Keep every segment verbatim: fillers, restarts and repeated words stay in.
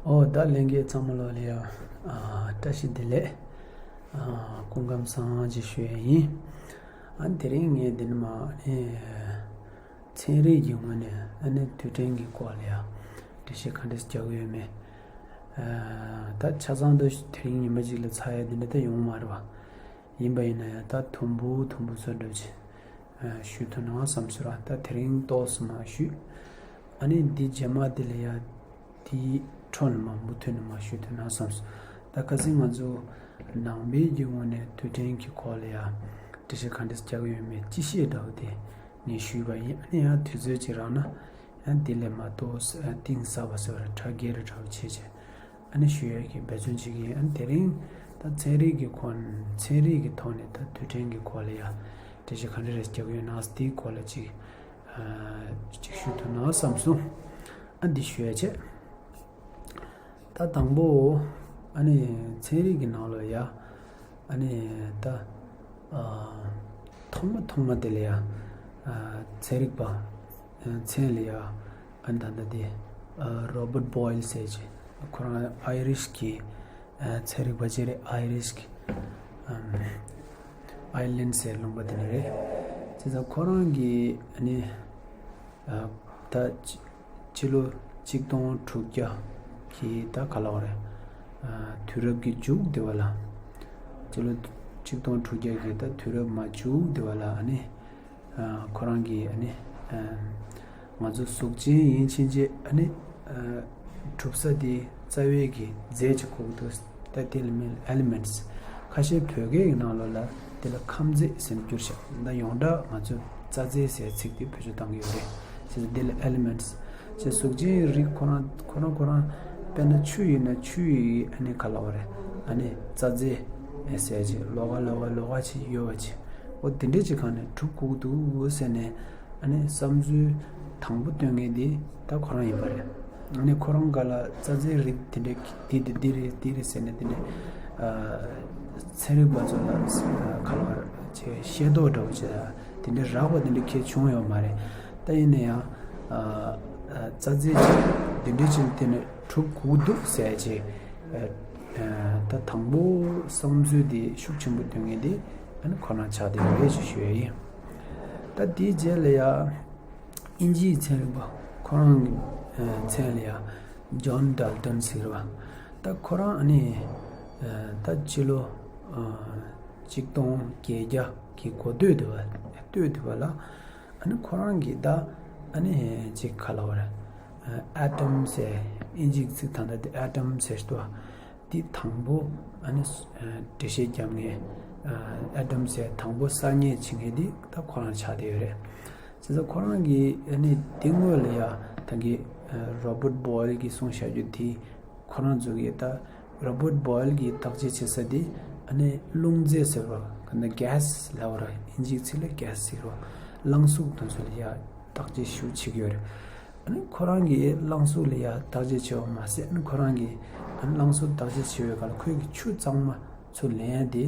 ཨོ་ད་ལྷན་རྒྱས་ཚང་མ་ལོ་ལ་ཡ་ཨ་བཀྲ་ཤིས་བདེ་ལེགས། ཨ་སྐུ་ཁམས་བཟང་ཅིག་ཞུ་ཡ་ཡིན། ཨ་དེ་རིང་ངས་འདི་ནས་མར་ཨ་ནི་ཚན་རིག་གི་ངོས་ནས་ཨ་ནི་དུས་དྲན་གྱི་སྐོར་ལ་ཡ་འགྲེལ་བཤད་ག་འདྲས་རྒྱག་གི་ཡོད་མེད། ཨ་ད་ཆ་ཚང་དུ་དེ་རིང་ཉི་མ་གཅིག་ལ་ཚར་ཡ་འདི་འདྲ་ད་ཡོང་མ་རེད་པ། ཡིན་པ་ཡིན་ན་ཡང་ད་དུམ་བུ་དུམ་བུ་བཟོ་འདྲ་ཅིག་ཞུ་ཐུབ་ན་བསམ་སོང་ར། ད་དེ་རིང་ཏོག་ཙམ་མར་ཞུས། ཨ་ནི་འདི་རྗེས་མ་དེ་ལ་ཡ་དེའི་འཕྲོ་ནས་མར་མུ་མཐུད་ནས་མར་ཞུ་ཐུབ་ན་བསམ་སོང་། ད་ཁ་སང་ང་ཚོ་ནང་པའི་གི་ངོས་ནས་དུས་དྲན་གྱི་སྐོར་ལ་ཡ་འགྲེལ་བཤད་ག་འདྲས་རྒྱག་གི་ཡོད་མེད་སྤྱི་བཤད་འདྲ་བོ་དེ་ངས་ཞུས་པ་ཡིན། ཨ་ནི་ཡང་དུས་ཚོད་ཅིག་རག་ན་ཡང་དེ་ལས་མར་ཏོག་ཙམ་གཏིང་ཟབ་པ་ཟེར་བ་རེད། གྲ་རྒྱས་རེ་འདྲ་བོ་བྱས་བྱས། ཨ་ནི་ཞུ་ཡས་ཀྱི་འབད་བརྩོན་བྱེད་ཀྱི་ཡིན། ཨ་ནི་དེ་རིང་ད་ཚན་རིག་གི་ཁོ་ཚན་རིག་གི་ཐོག་ནས་ད་དུས་དྲན་གྱི་སྐོར་ལ་ཡ་འགྲེལ་བཤད་ག་འདྲ་རེ་རྒྱག་གི་ཡོད་ན་དེའི་སྐོར་ལ་ཅིག་ཨ་ཅིག་ཞུ་ཐུབ་ན་བསམ་སོང་། ཨ་འདི་ཞུ་ཡ་བྱས། ད་དང་པོ་ཨ་ནི་ཚན་རིག་གི་ནང་ལ་ཡ་ཨ་ནི་ད་ཨ་ཐོག་མ་ཐོག་མ་དེ་ལ་ཡ་ཨ་ཚན་རིག་པ་ཨ་མཚན་ལ་ཡ་ཨ་ནི་ད་ལྟ་དེ་ཨ་Robert Boyle ཟེར་གྱི་ཁོ་རང་ཨའི་རིཤ་གི་ཨ་ཚན་རིག་པ་ཅིག་རེད། ཨའི་རིཤ་གི་ཨམ་ཨའི་ལན་ཟེར་ལུང་པ་དེ་ནས་རེད། བྱས་ཙང་ཁོ་རང་གི་ཨ་ནི་ཨ་ད་སྤྱི་ལོ་གཅིག་སྟོང་དྲུག་བརྒྱ་གི་ད་ག་ལབ་དགོས་རེད། ཨ་དུས་རབས་ཀྱི་མཇུག་དེ་བ་ལ། སྤྱི་ལོ་གཅིག་སྟོང་དྲུག་བརྒྱ་གི་ད་དུས་རབས་མ་མཇུག་དེ་བ་ལ་ཨ་ནི། ཨ་ཁོ་རང་གིས་ཨ་ནི་ཨ་ང་ཚོ་གཟུགས་ཅན་ཡིན་ཕྱིན་ཆད་ཨ་ནི་ཨ་གྲུབ་ས་དེ་རྩ་བའི་གི་རྫས་ཅིག་དགོས་ཀྱི་འདུག་ད་དེ་ལ་མིང་elements ཁ་ཤས་བོད་སྐད་ཀྱི་ནང་ལོགས་ལ་དེ་ལ་ཁམས་རྫས་ཟེར་ནས་བསྒྱུར་བཞག་ད་ཡོངས་གྲགས་ང་ཚོས་རྩ་རྫས་ཟེར་ཚིག་དེ་བེད་སྤྱོད་གཏང་གི་ཡོད་རེད། བྱས་ཙང་དེ་ལ་elements ཅེས་གཟུགས་ཅན་རིགས་ཁོ་རང་ཁོ་རང་ཁོ་རང་དཔེར་ན་ཆུ་ཡིན་ན་ཆུ་ཡི་ཨ་ནི་ག་ལབ་དགོས་རེད། ཨ་ནི་རྩ་རྫས་ཟེར་ཅིག་ལོགས་ཀ་ལོགས་ཀ་ལོགས་ཀ་ཅིག་ཡོད་པ་ཅིག་འོ་དེ་འདྲས་ཅིག་གང་ནས་གྲུབ་དགོས་ཀྱི་འདུག་ཟེར་ནས་ཨ་ནི་བསམ་ཚུལ་དང་པོ་བཏོན་མཁན་དེ་ད་ཁོ་རང་ཡིན་པ་རེད། ཨ་ནི་ཁོ་རང་སྒང་ལ་རྩ་རྫས་རིགས་དེ་འདྲས་འདི་དེ་འདི་རེད་འདི་རེད་ཟེར་ནས་དེ་ནས་ཨ་ཚན་རིག་པ་ཚོ་ལ་ཨ་ག་ལབ་དགོས་རེད། ཅེས་ཤེས་རྟོགས་འདྲ་བོ་བྱས་དེ་འདྲའི་རགས་པ་དེ་འདྲ་གལ་བྱུང་ཡོད་མ་རེད། ད་ཡིན་ན་ཡང་ཨ་ཨ་རྩ་རྫས་ཅིག་འདི་འདྲའི་ཅིག་དེ་ནས་གྲུབ་དགོས་འདུག་ཟེར་ཅིག་ཨ་ཨ་ད་དང་པོ་བསམ་ཚུལ་དེ་ཤུགས་ཆེན་པོ་བཏོན་མཁན་དེ་ཨ་ནི་ཁོ་རང་ཆགས་བསྡད་ཡོད་རེད་ཅེས་ཞུ་ཡ་ཡིན། ད་དེའི་རྗེས་ལ་ཡ་དབྱིན་ཇིའི་ཚན་རིག་པ་ཁོ་རང་གི་ཨ་མཚན་ལ་ཡ་ཇོན་ཌལ་ཊོན་ཟེར་བ། ད་ཁོ་རང་ཨ་ནི་ཨ་ད་སྤྱི་ལོ་ཨ་གཅིག་སྟོང་བརྒྱད་བརྒྱ་གི་འགོ་སྟོད་དུ་བ་སྟོད་དུ་བ་ལ་ཨ་ནི་ཁོ་རང་གིས་ད་ཨ་ནི་ཅིག་ག་ལབ་དགོས་རེད། ཨ་ཨེ་ཊོམ་ཟེར་དབྱིན་ཇིའི་ཚིག་དང་ད་དེ་ཨེ་ཊོམ་ཟེར་ཏོ། འདི་དང་པོ་ཨ་ནི་འགྲེལ་བཤད་རྒྱབ་མཁན་ཨེ་ཊོམ་ཟེར་དང་པོ་གསར་རྙེད་བྱེད་མཁན་འདི་ད་ཁོ་རང་ཆགས་བསྡད་ཡོད་རེད། བྱས་ཙང་ཁོ་རང་གིས་ཨ་ནི་འདི་སྔོན་ལ་ཡ་ད་གི་རོ་བར་ཊི་བོ་ཡལ་གྱིས་གསུངས་བཞག་རྒྱུ་དེ་ཁོ་རང་ཚོ་གིས་ད་རོ་བར་ཊི་བོ་ཡལ་གྱིས་བརྟག་དཔྱད་བྱེད་ས་དེ་ཨ་ནི་རླུང་རྫས་ཟེར་བ་ག་ན་གེ་སི་ལབ་པ་ར་དབྱིན་ཇིའི་ཚིག་ལ་གེ་སི་ཟེར་བ་རླངས་གཟུགས་དེ་ཚོ་ལ་ཡ་བརྟག་དཔྱད་ཞིབ་བྱེད་ཀྱི་ཡོད་རེད། ཨ་ནི་ཁོ་རང་གིས་རླངས་གཟུགས་ལ་ཡ་བརྟག་དཔྱད་བྱས་པ་མ་ཟད་ཨ་ནི་ཁོ་རང་གིས་ཨ་ནི་རླངས་གཟུགས་བརྟག་དཔྱད་བྱེད་པའི་སྐབས་ལ་ཁོས་ཀྱི་ཆུ་གཙང་མ་ཚུར་ལེན་ཡ་དེ་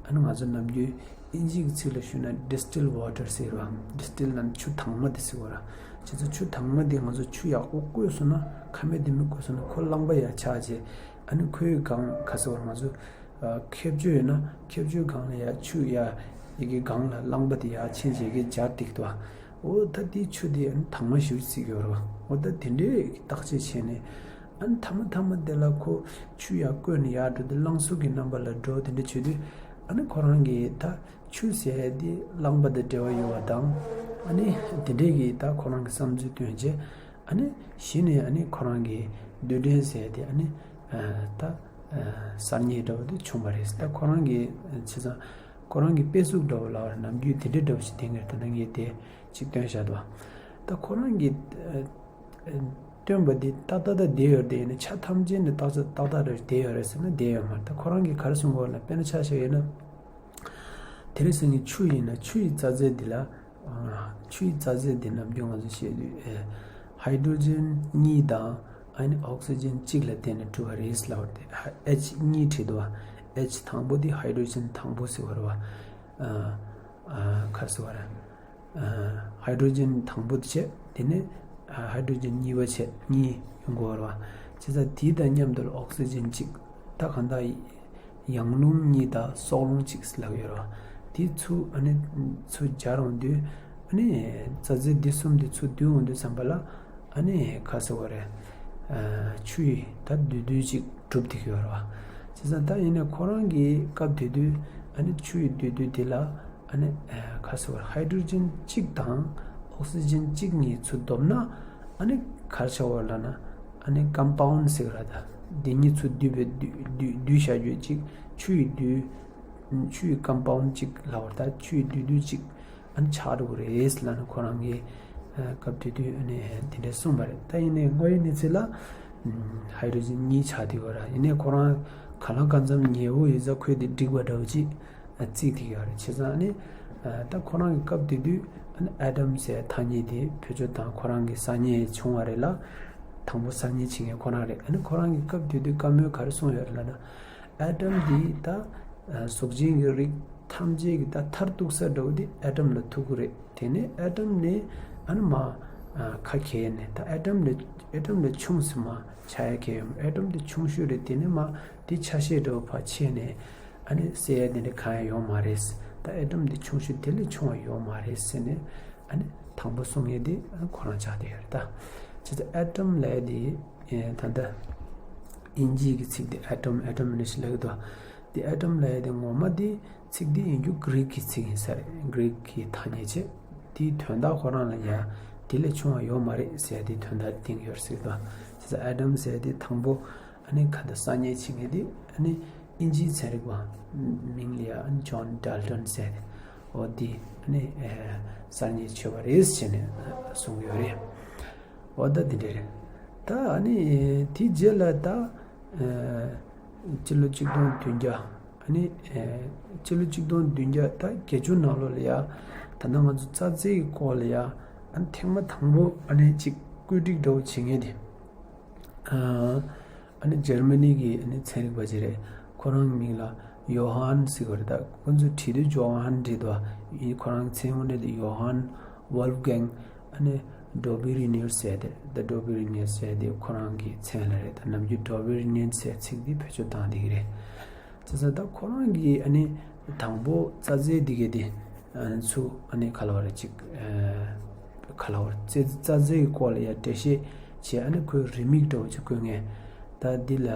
ཨ་ནི་ང་ཚོ་ནམ་རྒྱུན་དབྱིན་ཇིའི་ཚིག་ལ་ཞུས་ན་ཌི་སི་ཊིལ་ཝ་ཊར་ཟེར་བ། ཌི་སི་ཊིལ་ལབ་ན་ཆུ་དྭངས་མ་དེ་ཟེར་བ་ར། བྱས་ཙང་ཆུ་དྭངས་མ་དེ་ང་ཚོ་ཆུ་ཡག་པོ་བསྐོལ་སོང་ན་ཁ་མེད་ལྡེ་མིག་བསྐོལ་སོང་ན་ཁོ་རླངས་པ་ཡར་ཆགས་རྗེས་ཨ་ནི་ཁོའི་སྒང་ག་ཟེར་བ་ང་ཚོ་ཁེབས་ཆུ་ཡོད་ན་ཁེབས་ཆུའི་སྒང་ལ་ཡ་ཆུ་ཡ་ཡི་གེ་སྒང་ལ་རླངས་པ་དེ་ཡར་ཕྱིན་བྱས་ཀྱི་འབྱར་ཏིག་ཏོ། འོ་ད་དེའི་ཆུ་དེ་ཨ་ནི་དྭངས་མ་ཞེ་པོ་ཅིག་ཡོད་རེད་བ། འོ་ད་དེ་འདྲའི་བརྟག་དཔྱད་བྱས་ནས་ཨ་ནི་མཐའ་མ་མཐའ་མ་དེ་ལ་ཁོ་ཆུ་ཡར་བསྐོལ་ནས་ཡར་འགྲོ་དུས་རླངས་གཟུགས་ཀྱི་རྣམ་པ་ལ་འགྲོ་དེ་འདྲ་བྱེད་དུས་ཨ་ནི་ཁོ་རང་གིས་ད་ཆུ་ཟེར་ཡ་དེ་རླངས་པ་དང་འབྲེལ་བ་ཡོད་པ་དང་ཨ་ནི་དེ་འདྲའི་གི་ད་ཁོ་རང་གི་བསམ་ཚུལ་བཏོན་རྗེས་ཨ་ནི་གཞི་ནས་ཨ་ནི་ཁོ་རང་གིས་རྡུལ་ཕྲན་ཟེར་ཡ་དེ་ཨ་ནི་ད་གསར་རྙེད་འདྲ་བོ་དེ་བྱུང་བ་རེད། ད་ཁོ་རང་གིས་བྱས་ཙང་ཁོ་རང་གི་དཔེ་གཟུགས་འདྲ་བོ་ལ་ནམ་རྒྱུན་དེ་འདྲའི་འདྲ་བོ་ཞིག་བསྟན་གྱི་རེད། ད་ནང་གི་དེ་ཅིག་སྟོན་བཞག་འདུག་ད་ཁོ་རང་གིས་ཨ་ཨ་སྟོན་པ་འདི་ཏག་ཏག་ཏག་བསྡད་ཡོད་རེད། ཡིན་ན་ཆ་ཐམས་ཅད་ནས་ཏག་ཏག་ཏག་ཏག་རེད་བསྡད་ཡོད་རེད་ཟེར་ན་བསྡད་ཡོད་མ་རེད། ད་ཁོ་རང་གིས་ག་རེ་གསུངས་པ་ལ་དཔེར་ན་ཆ་བཞག་ཡོད་ན། དེ་རིང་སང་ཉིན་ཆུ་ཡིན་ན་ཆུ་ཡི་རྩ་རྫས་འདི་ལ་ཨ་ཆུ་ཡི་རྩ་རྫས་འདི་ནམ་རྒྱུན་ང་ཚོས་བཤད་དུས་ཨེ་ཧའི་ཌྲོ་ཇན་གཉིས་དང་ཨ་ནི་ཨོག་སི་ཇན་གཅིག་ལ་བརྟེན་ནས་གྲུབ་པ་རེད་ལབ་པ་དེ་ཨེཆ་གཉིས་བྲིས་འདུག་བ། ཨེཆ་དང་པོ་འདི་ཧའི་ཌྲོ་ཇན་དང་པོ་ཟེར་བ་རེད་བ། ཨ་ཨ་ག་རེ་ཟེར་བ་རེད། ཨ་ཧའི་ཌྲོ་ཇན་དང་པོ་དེ་བྱས། དེ་ནས་ཨ་ཧའི་ཌྲོ་ཇན་གཉིས་པ་བྱས། གཉིས་ཡོང་གི་ཡོད་རེད་བ། བྱས་ཙང་དེ་དང་མཉམ་དུ་ཨོག་སི་ཇན་གཅིག་ད་གང་ལྟར་ཡང་རླུང་གཉིས་དང་སྲོག་རླུང་གཅིག་ལབ་ཡོད་རེད་བ། དེ་ཚུར་ཨ་ནི་ཚུར་སྦྱར་འོང་དུས་ཨ་ནི་རྩ་རྫས་འདི་གསུམ་དེ་ཚུར་བསྡུ་འོང་དུས་ཙམ་པ་ལ་ཨ་ནི་ཁ་ཟེར་བ་རེད། ཆུ་ཡི་ད་བསྡུས་བསྡུས་ཅིག་གྲུབ་བསྡད་ཀྱི་ཡོད་རེད་བ། བྱས་ཙང་ད་ཡིན་ནའི་ཁོ་རང་གི་སྐབས་དེ་དུས་ཨ་ནི་ཆུ་ཡི་བསྡུས་བསྡུས་དེ་ལ་ཨ་ནི་ཁ་ཟེར་བ་རེད། ཧའི་ཌྲོ་ཇན་གཅིག་དང་ཨོག་སི་ཇན་གཅིག་གཉིས་ཚུར་བསྡོམས་ན་ཨ་ནི་ག་རེ་ཆགས་པ་ལབ་ན་ཨ་ནི་ཀམ་པའུན་ཌི་ཟེར་གི་རེད། ད་འདི་གཉིས་ཚུར་བསྡུས་པའི་བསྡུས་བསྡུས་བསྡུས་བྱ་རྒྱུ་གཅིག་ཆུ་ཡི་བསྡུས་ཆུ་ཡི་ཀམ་པའུན་ཌི་གཅིག་ལབ་པ་རེད། ད་ཆུ་ཡི་བསྡུས་བསྡུས་གཅིག་ཨ་ནི་ཆགས་འགྲོ་གི་རེད་ལབ་ནས་ཁོ་རང་གིས་ཨ་སྐབས་དེ་དུས་ཨ་ནི་དེ་འདྲས་གསུངས་པ་རེད། ད་ཡིན་ནའི་དངོས་ཡོད་གནས་ཚུལ་ལ་ཨམ་ཧའི་ཌྲོ་ཇན་གཉིས་ཆགས་བསྡད་ཡོད་རེད། ཡིན་ནའི་ཁོ་རང་གང་ལ་གང་འཚམ་ཉེ་བོ་ཡོད་ཙང་ཁོས་དེ་འགྲིག་པ་འདྲ་བོ་ཅིག་ཨ་བརྩིས་བསྡད་ཡོད་རེད། བྱས་ཙང་ཨ་ནི་ཨ་ད་ཁོ་རང་གི་སྐབས་དེ་དུས་ཨ་ནི་ཨེ་ཊམ་ཟེར་ཐ་སྙད་དེ་བེད་སྤྱོད་བཏང་། ཁོ་རང་གི་གསར་རྙེད་བྱུང་བ་རེད་ལ། དང་པོ་གསར་རྙེད་བྱེད་མཁན་ཁོ་རང་རེད། ཨ་ནི་ཁོ་རང་གི་སྐབས་དེ་དུས་བཀའ་མོལ་ག་རེ་གསུངས་ཡོད་རེད་ལབ་ན། ཨེ་ཊམ་འདི་ད་གཟུགས་ཅན་གྱི་རིགས་ཐམས་ཅད་ཀྱི་ད་མཐར་གཏུགས་ས་འདྲ་བོ་འདི་ཨེ་ཊམ་ལ་ཐུག་གི་རེད། དེ་ནས་ཨེ་ཊམ་ནས་ཨ་ནི་མ་ཁ་གྱེས་ནས་ད་ཨེ་ཊམ་ལས་ཨེ་ཊམ་ལས་ཆུང་ཙམ་མ་ཆགས་ཡ་གང་ཡང་ཡོད་མ་རེད། ཨེ་ཊམ་འདི་ཆུང་ཤོས་རེད། དེ་ནས་མ་འདི་ཆ་ཤས་འདྲ་བོ་ཕར་ཕྱེ་ནས་ཨ་ནི་ཟེར་ཡ་དེ་འདྲ་གང་ཡང་ཡོད་མ་རེད། ད་ཨེ་ཊམ་འདི་ཆུང་ཤོས་དེ་ལས་ཆུང་བ་ཡོད་མ་རེད་ཟེར་ནས་ཨ་ནི་དང་པོ་གསུང་ཡས་དེ་ཁོ་རང་ཆགས་བསྡད་ཡོད་རེད། ད་བྱས་ཙང་ཨེ་ཊམ་ལབ་ཡས་དེ་ད་ལྟ་དབྱིན་ཇིའི་གི་ཚིག་དེ་ཨེ་ཊམ་ཨེ་ཊམ་ནས་ལབ་ཀྱི་འདུག་དེ་ཨེ་ཊམ་ལབ་ཡས་དེ་ངོ་མ་དེ་ཚིག་དེ་ཡིན་རྒྱུ་གྷི་རིག་གི་ཚིག་ཡིན་ས་རེད། གྷི་རིག་གི་ཐ་སྙད་བྱས། དེའི་དོན་དག་ཁོ་རང་ལ་ཡ་དེ་ལས་ཆུང་བ་ཡོད་མ་རེད་ཟེར་ཡས་དེའི་དོན་དག་བསྟན་གྱི་ཡོད་རེད་ཟེར་གྱི་འདུག་བྱས་ཙང་ཨེ་ཊམ་ཟེར་ཡས་དེ་དང་པོ་ཨ་ནི་ག་འདྲ་གསར་རྙེད་བྱེད་མཁན་དེ་ཨ་ནི་དབྱིན་ཇིའི་ཚན་རིག་པ་མིང་ལ་ཡ་ཨ་ནི་ཇོན་ཌལ་ཊོན་ཟེར་ཡས་དེ། འོ་འདི་ཨ་ནི་ཨེ་གསར་རྙེད་བྱས་པ་རེད་ཟེར་ནས་གསུང་གི་ཡོད་རེད། འོ་ད་འདི་འདྲ་རེད། ད་ཨ་ནི་དེའི་རྗེས་ལ་ད་ཨེ་སྤྱི་ལོ་གཅིག་སྟོང་བདུན་བརྒྱ་ཨ་ནི་ཨེ་སྤྱི་ལོ་གཅིག་སྟོང་བདུན་བརྒྱ་ད་བརྒྱད་ཅུ་ནང་ལོགས་ལ་ཡ་ད་ལྟ་ང་ཚོ་རྩ་རྫས་ཀྱི་སྐོར་ལ་ཡ་ཨ་ནི་ཐེངས་མ་དང་པོ་ཨ་ནི་ཅིག་བཀོད་སྒྲིག་འདྲ་བོ་བྱེད་མཁན་དེ། ཨ་ཨ་ནི་འཇར་མ་ནི་གི་ཨ་ནི་ཚན་རིག་པ་ཅིག་རེད། ཁོ་རང་མིང་ལ་ཡོ་ཧན་ཟེར་གྱི་རེད། ད་ཁོ་ཚོས་བྲིས་དུས་ཇོ་ཧན་བྲིས་འདུག་ཡིན་ཁོ་རང་མཚན་དངོས་གནས་དེ་ཡོ་ཧན་ཝོལ་ཕ་གྷེང་ཨ་ནི་ཌོ་བི་རི་ནིར་ཟེར་དེ། ད་ཌོ་བི་རི་ནིར་ཟེར་དེ་ཁོ་རང་གི་མཚན་ལ་རེད། ད་ནམ་རྒྱུན་ཌོ་བི་རི་ནིར་ཟེར་ཚིག་འདི་བེད་སྤྱོད་བཏང་བསྡད་ཀྱི་རེད། བྱས་ཙང་ད་ཁོ་རང་གིས་ཨ་ནི་དང་པོ་རྩ་རྫས་འདི་གས་དེ་ཨ་ནི་ཚུར་ཨ་ནི་ག་ལབ་རེད་ཅིག་ཨ་ག་ལབ་རེད། རྩ་རྩ་རྫས་ཀྱི་སྐོར་ལ་ཡ་འགྲེལ་བཤད་བྱས། ཨ་ནི་ཁོས་རི་མིག་འདྲ་བོ་ཅིག་བཀོད་མཁན། ད་འདི་ལ་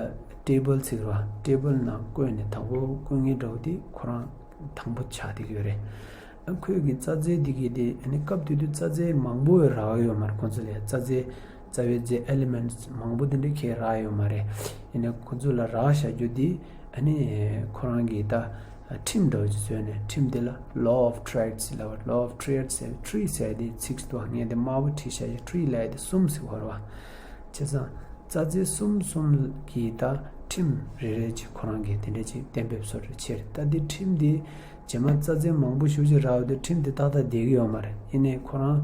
ཊེ་བལ་ཟེར་བ། ཊེ་བལ་ནང་བཀོད་ནས་དང་པོ་བཀོད་མཁན་འདྲ་བོ་དེ་ཁོ་རང་དང་པོ་ཆགས་བསྡད་ཀྱི་ཡོད་རེད། ཨ་ཁོས་གི་རྩ་རྫས་འདི་གས་དེ་ཨ་ནི་སྐབས་དེ་དུས་རྩ་རྫས་མང་པོ་རག་ཡོད་མ་རེད། ཁོང་ཚོ་ལ་ཡ་རྩ་རྫས་རྩ་བའི་རྫས་ཨེ་ལི་མེན་ཊི་མང་པོ་དེ་འདྲ་གས་རག་ཡོད་མ་རེད། ཡིན་ནའི་ཁོ་ཚོ་ལ་རག་བཞག་རྒྱུ་འདི་ཨ་ནི་ཁོ་རང་གིས་ད་ཁྲིམས་འདྲ་བོ་ཅིག་བཟོས་ནས། ཁྲིམས་འདི་ལ་Law of Trade ཟེར་ལབ་པ། Law of Trade ཟེར། ཊི་རི་ཟེར་དེ་ཚིག་ཏུ་ངས་དེ་དམར་པོ་བྲིས་བཞག་ཡོད། ཊི་རི་ལབ་ཡ་དེ་གསུམ་ཟེར་བ་རེད་བ། བྱས་ཙང་རྩ་རྫས་གསུམ་གསུམ་གྱི་ད་ཁྲིམས་རེ་རེ་ཅིག་ཁོ་རང་གིས་དེ་འདྲ་ཅིག་གཏན་འབེབས་བཟོ་འདྲ་བྱས་རེད། ད་འདི་ཁྲིམས་འདི་རྗེས་མ་རྩ་རྫས་མང་པོ་ཞེ་པོ་ཅིག་རག་ཡོད་དུས་ཁྲིམས་དེ་ཏག་ཏག་བསྡད་ཀྱི་ཡོད་མ་རེད། ཡིན་ནའི་ཁོ་རང་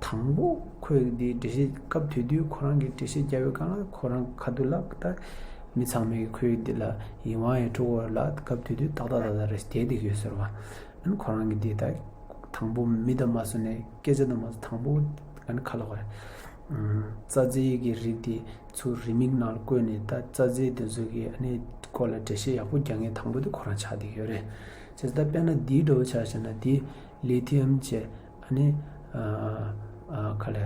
དང་པོ་ཁོས་འདི་འགྲེལ་བཤད་སྐབས་དེ་དུས་ཁོ་རང་གིས་འགྲེལ་བཤད་རྒྱབ་པའི་སྒང་ལ་ཁོ་རང་ཁ་ཐུག་ལ་ད་མི་ཚང་མས་ཁོས་འདི་ལ་ཡིད་དབང་ཡང་འཕྲོག་གི་ཡོད་ལ། སྐབས་དེ་དུས་ཏག་ཏག་ཏག་ཏག་རེད་བསྡད་བསྡད་ཀྱི་ཡོད་ཟེར་བ། ཨ་ནི་ཁོ་རང་གིས་འདི་ད་དང་པོ་མི་དང་མ་སོང་ནས་སྐད་ཆ་དང་མ་སོང་དང་པོ་ཨ་ནི་ག་ལབ་དགོས་རེད། ཨམ་རྩ་རྫས་ཀྱི་རིགས་དེ་ཚུར་རི་མིག་ནང་ལ་བཀོད་ནས་ད་རྩ་རྫས་དེ་ཚོ་གི་ཨ་ནི་སྐོར་ལ་འགྲེལ་བཤད་ཡག་པོ་རྒྱག་མཁན་དང་པོ་དེ་ཁོ་རང་ཆགས་བསྡད་ཀྱི་ཡོད་རེད། བྱས་ཙང་ད་དཔེར་ན་འདིའི་འདྲ་བོ་ཆ་བཞག་ན་འདི་ལི་ཐི་ཡམ་བྱས། ཨ་ནི་ཨ་ཨ་ག་ལབ་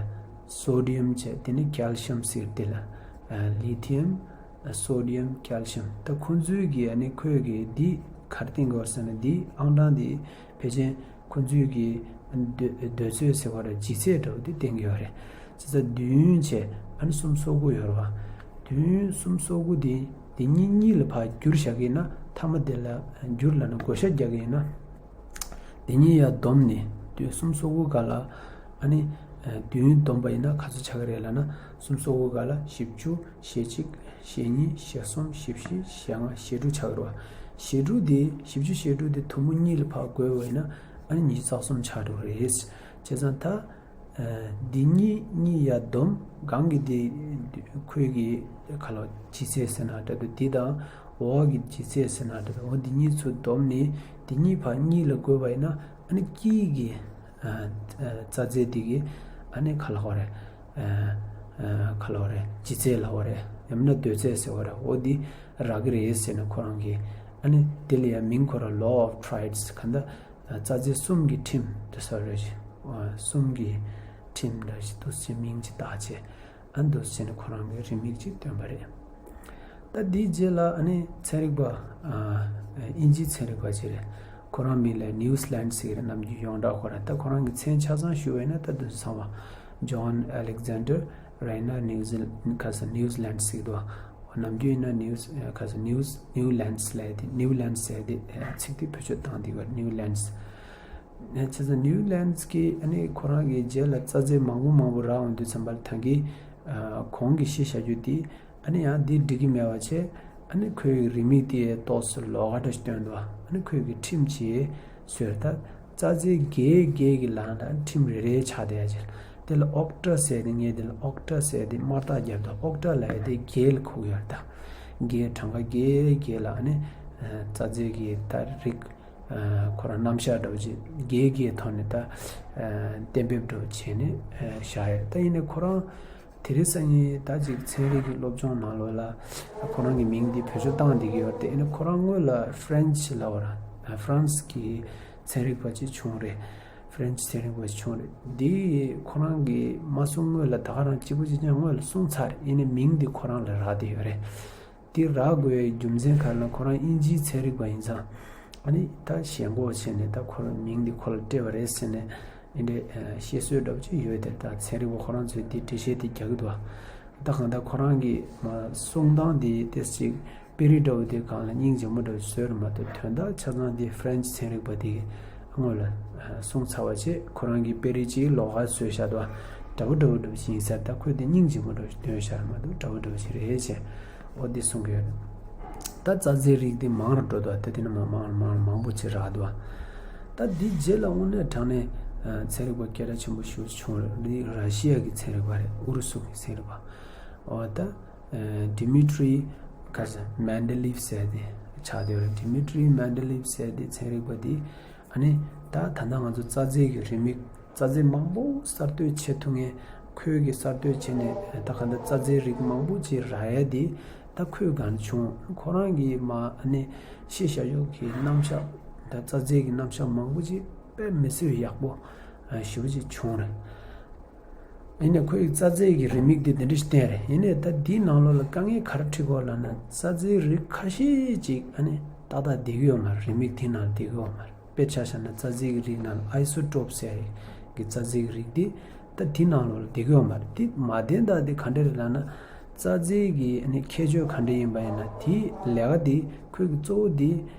སོ་ཌི་ཡམ་བྱས། དེ་ནི་ཀལ་ཤམ་ཟེར། དེ་ལ་ཨ་ལི་ཐི་ཡམ་སོ་ཌི་ཡམ་ཀལ་ཤམ། ད་ཁོང་ཚོའི་གི་ཨ་ནི་ཁོས་གི་འདི་ག་རེ་བསྟན་དགོས་ཟེར་ན་འདི་ཨང་གྲངས་འདི་ཕལ་ཆེར་ཁོང་ཚོའི་གི་འདོད་འདོད་ཚོད་ཟེར་བ་ར་ལྗིད་ཚད་འདྲ་བོ་འདི་བསྟན་གྱི་ཡོད་རེད། བྱས་ཙང་བདུན་བྱས་ཨ་ནི་གསུམ་སོ་དགུ་ཡོད་རེད་བ། བདུན་གསུམ་སོ་དགུ་འདི་འདི་གཉིས་གཉིས་ལ་ཕར་བསྒྱུར་བཞག་གི་ཡིན་ན་མཐའ་མ་དེ་ལ་བསྒྱུར་ལབ་ན་བགོ་བཤའ་རྒྱག་གི་ཡིན་ན། འདི་གཉིས་ཡར་བསྡོམས་ནས་བདུན་གསུམ་སོ་དགུ་སྒང་ལ་ཨ་ནི་བདུན་བསྡོམས་པ་ཡིན་ན་ག་ཚོད་ཆགས་ཀྱི་རེད་ལབ་ན། གསུམ་སོ་དགུ་སྒང་ལ་བཞི་བཅུ། ཞེ་གཅིག་ཞེ་གཉིས། ཞེ་གསུམ། ཞེ་བཞི། ཞེ་ལྔ། ཞེ་དྲུག་ཆགས་ཀྱི་རེད་བ། ཞེ་དྲུག་དེ་བཞི་བཅུ་ཞེ་དྲུག་དེ་ཐུང་པོ་གཉིས་ལ་ཕར་བགོས་པ་ཡིན་ན་ཨ་ནི་ཉི་ཤུ་རྩ་གསུམ་ཆགས་འགྲོ་གི་རེད། བྱས་ཙང་ད་འདི་གཉིས་གཉིས་ཡར་བསྡོམས། སྒང་གི་དེ་ཁོས་གི་ག་ལབ་ལྗིད་ཚད་ཟེར་ན་འདྲ་འདུག་འདི་དང་འོག་གི་ལྗིད་ཚད་ཟེར་ན་འདྲ་འདུག་འོ་འདི་གཉིས་ཚུར་བསྡོམས་ནས་འདི་གཉིས་ཕར་གཉིས་ལ་བགོས་པ་ཡིན་ན་ཨ་ནི་དཀྱིལ་གྱི་ཨ་ཨ་རྩ་རྫས་འདི་གི་ཨ་ནི་ག་ལབ་དགོས་རེད། ཨ་ཨ་ག་ལབ་དགོས་རེད། ལྗིད་ཚད་ལབ་དགོས་རེད། ཡང་མིན་ན་སྡོད་ཚད་ཟེར་བ་ར་འོ་འདི་རག་གི་རེད་ཟེར་ནས་ཁོ་རང་གིས་ཨ་ནི་དེ་ལ་ཡང་མིང་ཁོ་རང་Law of Tribes ག་འདྲ་རྩ་རྫས་གསུམ་གྱི་ཁྲིམས་དེ་ཟེར་རེད། གསུམ་གྱི་ཁྲིམས་འདྲ་ཞིག་འདུག་ཟེར་མིང་ཅིག་བཏགས་བྱས། ཨ་འདུག་ཟེར་ནས་ཁོ་རང་གི་རི་མིག་ཅིག་བཏོན་པ་རེད། ད་འདིའི་རྗེས་ལ་ཨ་ནི་ཚན་རིག་པ་ཨ་དབྱིན་ཇིའི་ཚན་རིག་པ་ཅིག་རེད། ཁོ་རང་མིང་ལ་Newland ཟེར་གི་རེད། ནམ་རྒྱུན་ཡོངས་གྲགས་ཁོ་རང་ད་ཁོ་རང་གི་མཚན་ཆ་ཚང་ཞུ་བས་ན་ད་འདུག་ཚང་བ་John Alexander Rayner Newland ཁ་ས་Newland ཟེར་གི་འདུག་ནམ་རྒྱུན་ཡིན་ན་News ཁ་ས་News Newlands ལབ་དེ་Newlands ཟེར་དེ་ཚིག་དེ་བེད་སྤྱོད་བཏང་དེ་ག་Newlands བྱས་ཙང་Newlands གི་ཨ་ནི་ཁོ་རང་གི་རྗེས་ལ་རྩ་རྫས་མང་པོ་མང་པོ་རག་འོང་དུས་ཙམ་པ་ལ་ད་གིན་གོང་གི་ཤེས་བྱ་རྒྱུ་དེ་ཨ་ནི་ཡང་འདི་འགྲིག་གི་མེད་པ་བྱས། ཨ་ནི་ཁོའི་རི་མིག་དེ་ཏོག་ཙམ་ལོགས་ཀ་འདྲ་ཞིག་སྟོན་འདུག་ཨ་ནི་ཁོའི་གི་ཁྲིམས་ཀྱིས་བཟོས་ད་རྩ་རྫས་བརྒྱད་བརྒྱད་ཀྱི་ལམ་ལ་ཁྲིམས་རེ་རེ་ཆགས་བསྡད་ཡ་ཅིག་དེ་ལ་ཨོག་ཊ་ཟེར་ཏེ་ངས་དེ་ལ་ཨོག་ཊ་ཟེར་ཏེ་དམར་རྟགས་བརྒྱབ་འདུག་ཨོག་ཊ་ལབ་ཡ་དེ་བརྒྱད་ལ་གོ་གི་ཡོད་རེད་ད། བརྒྱད་གྲངས་ཀ་བརྒྱད་བརྒྱད་ལ་ཨ་ནི་རྩ་རྫས་ཀྱི་ད་རིགས་ཁོ་རང་རྣམ་གཞག་འདྲ་བོ་ཅིག་བརྒྱད་བརྒྱད་ཐོག་ནས་ད་གཏན་འབེབས་འདྲ་བོ་བྱས་ནས་བཞག་ཡོད་ད། ཡིན་ནའི་ཁོ་རང་དེ་རིང་སང་ཉིན་ད་ཅིག་ཚན་རིག་གི་སློབ་སྦྱོང་ནང་ལོགས་ལ་ཁོ་རང་གི་མིང་འདི་བེད་སྤྱོད་བཏང་བསྡད་ཀྱི་ཡོད་རེད་དེ། ཨ་ནི་ཁོ་རང་སྔོན་ལ་French ལབ་པ་ར་France གི་ཚན་རིག་པ་ཅིག་བྱུང་རེད། French ཚན་རིག་པ་ཅིག་བྱུང་རེད། འདི་ཁོ་རང་གིས་མ་གསུང་སྔོན་ལ་ད་ག་རང་གཅིག་པུ་གཅིག་རྐྱང་སྔོན་ལ་གསུངས་ཚར་རེད། ཡིན་ནའི་མིང་འདི་ཁོ་རང་ལ་རག་བསྡད་ཡོད་རེད། འདི་རག་དགོས་པའི་རྒྱུ་མཚན་ག་རེ་ལབ་ན་ཁོ་རང་དབྱིན་ཇིའི་ཚན་རིག་པ་ཡིན་ཙང་ཨ་ནི་ད་ཞེན་ཁོག་བྱས་ནས་ད་ཁོ་རང་མིང་འདི་ཁོ་ལ་སྤྲད་པ་རེད་ཟེར་ནས་འདི་འདྲའི་བཤད་སྲོལ་འདྲ་པོ་ཅིག་ཡོད་དེ། ད་ཚན་རིག་པ་ཁོ་རང་ཚོས་འདི་འགྲེལ་བཤད་འདི་རྒྱག་གི་འདུག་ད་གང་ལྟར་ཁོ་རང་གི་མ་གསུང་སྟངས་འདི་ཏོག་ཙམ་ཅིག་དཔེ་རིས་འདྲ་པོ་དེ་སྒང་ལ་སྙིང་རྗེ་མོ་འདྲ་པོ་བཟོས་རེད་མ་གཏོགས་དོན་དག་ཆ་ཚང་འདི་French ཚན་རིག་པ་དེ་གིས་སྔོན་ལ་གསུངས་ཚར་བ་བྱས། ཁོ་རང་གིས་དཔེ་རིས་ཅིག་ལོགས་ཀ་བཟོས་བཞག་འདུག་འདྲ་པོ་འདྲ་པོ་འདྲ་པོ་ཞིག་ཡིན་ས་རེད། ད་ཁོས་དེ་སྙིང་རྗེ་མོ་འདྲ་པོ་ཞིག་སྟོན་བཞག་རེད་མ་གཏོགས་འདྲ་པོ་འདྲ་པོ་ཞིག་རེད་ཅེས་འོ་འདི་གསུང་གི་ཡོད་རེད། ད་རྩ་རྫས་རིགས་འདི་མང་རུ་འགྲོ་འདུག་ད་དེ་ནས་མང་མང་མང་མང་པོ་ཅིག་རག་འདུག་ད་འདིའི་རྗེས་ལ་དངོས་གནས་དྲང་གནས་ཚན་རིག་པ་སྐད་གྲགས་ཆེན་པོ་ཞིག་བྱུང་རེད། འདི་ར་ཤི་ཡ་གི་ཚན་རིག་པ་རེད། ཨུ་རུ་སུ་གི་ཚན་རིག་པ། འོ་ད་Dmitry ག་ས་Mendeleev ཟེར་དེ་ཆགས་བསྡད་ཡོད་རེད། Dmitry Mendeleev ཟེར་དེ་ཚན་རིག་པ་འདི་ཨ་ནི་ད་ད་ལྟ་ང་ཚོ་རྩ་རྫས་ཀྱི་རིན་མེད་རྩ་རྫས་མང་པོ་གསར་གཏོད་བྱེད་ཐུབ་མཁན། ཁོས་ཀྱི་གསར་གཏོད་བྱས་ནས་ད་ག་འདྲ་རྩ་རྫས་རིགས་མང་པོ་ཅིག་རག་ཡ་དེ་ད་ཁོས་ག་འདྲ་བྱུང་། ཁོ་རང་གིས་མ་ཨ་ནི་ཤེས་བྱ་ཡོད་ཀྱི་རྣམ་གཞག་ད་རྩ་རྫས་ཀྱི་རྣམ་གཞག་མང་པོ་ཅིག་དཔེ་མི་སྲིད་ཡག་པོ་ཞེ་པོ་ཅིག་བྱུང་རེད། ཡིན་ནའི་ཁོའི་རྩ་རྫས་ཀྱི་རིན་མེད་དེ་འདི་འདྲ་ཞིག་བསྟན་རེད། ཡིན་ནའི་ད་འདིའི་ནང་ལོགས་ལ་དཀའ་ངལ་ག་རེ་འཕྲད་ཀྱི་ཡོད་ལབ་ན་རྩ་རྫས་རིགས་ཁ་ཤས་ཅིག་ཨ་ནི་ཏག་ཏག་བསྡད་ཀྱི་ཡོད་མ་རེད། རིན་མེད་དེའི་ནང་བསྡད་ཀྱི་ཡོད་མ་རེད། དཔེར་ཆ་བཞག་ན་རྩ་རྫས་ཀྱི་རིགས་ནང་ལ་Isotope ཟེར་གྱི་རྩ་རྫས་ཀྱི་རིགས་དེ་ད་དེའི་ནང་ལོགས་ལ་བསྡད་ཀྱི་ཡོད་མ་རེད། དེ་མ་བསྡད་ད་དེ་ག་འདྲ་རེད་ལབ་ན་རྩ་རྫས་ཀྱི་ཨ་ནི་ཁྱད་ཆོས་ག་འདྲ་ཡིན་པ་ཡིན་ན་དེའི་ལས་ཀ་དེ་ཁོའི་གི་གཙོ་བོ་དེ་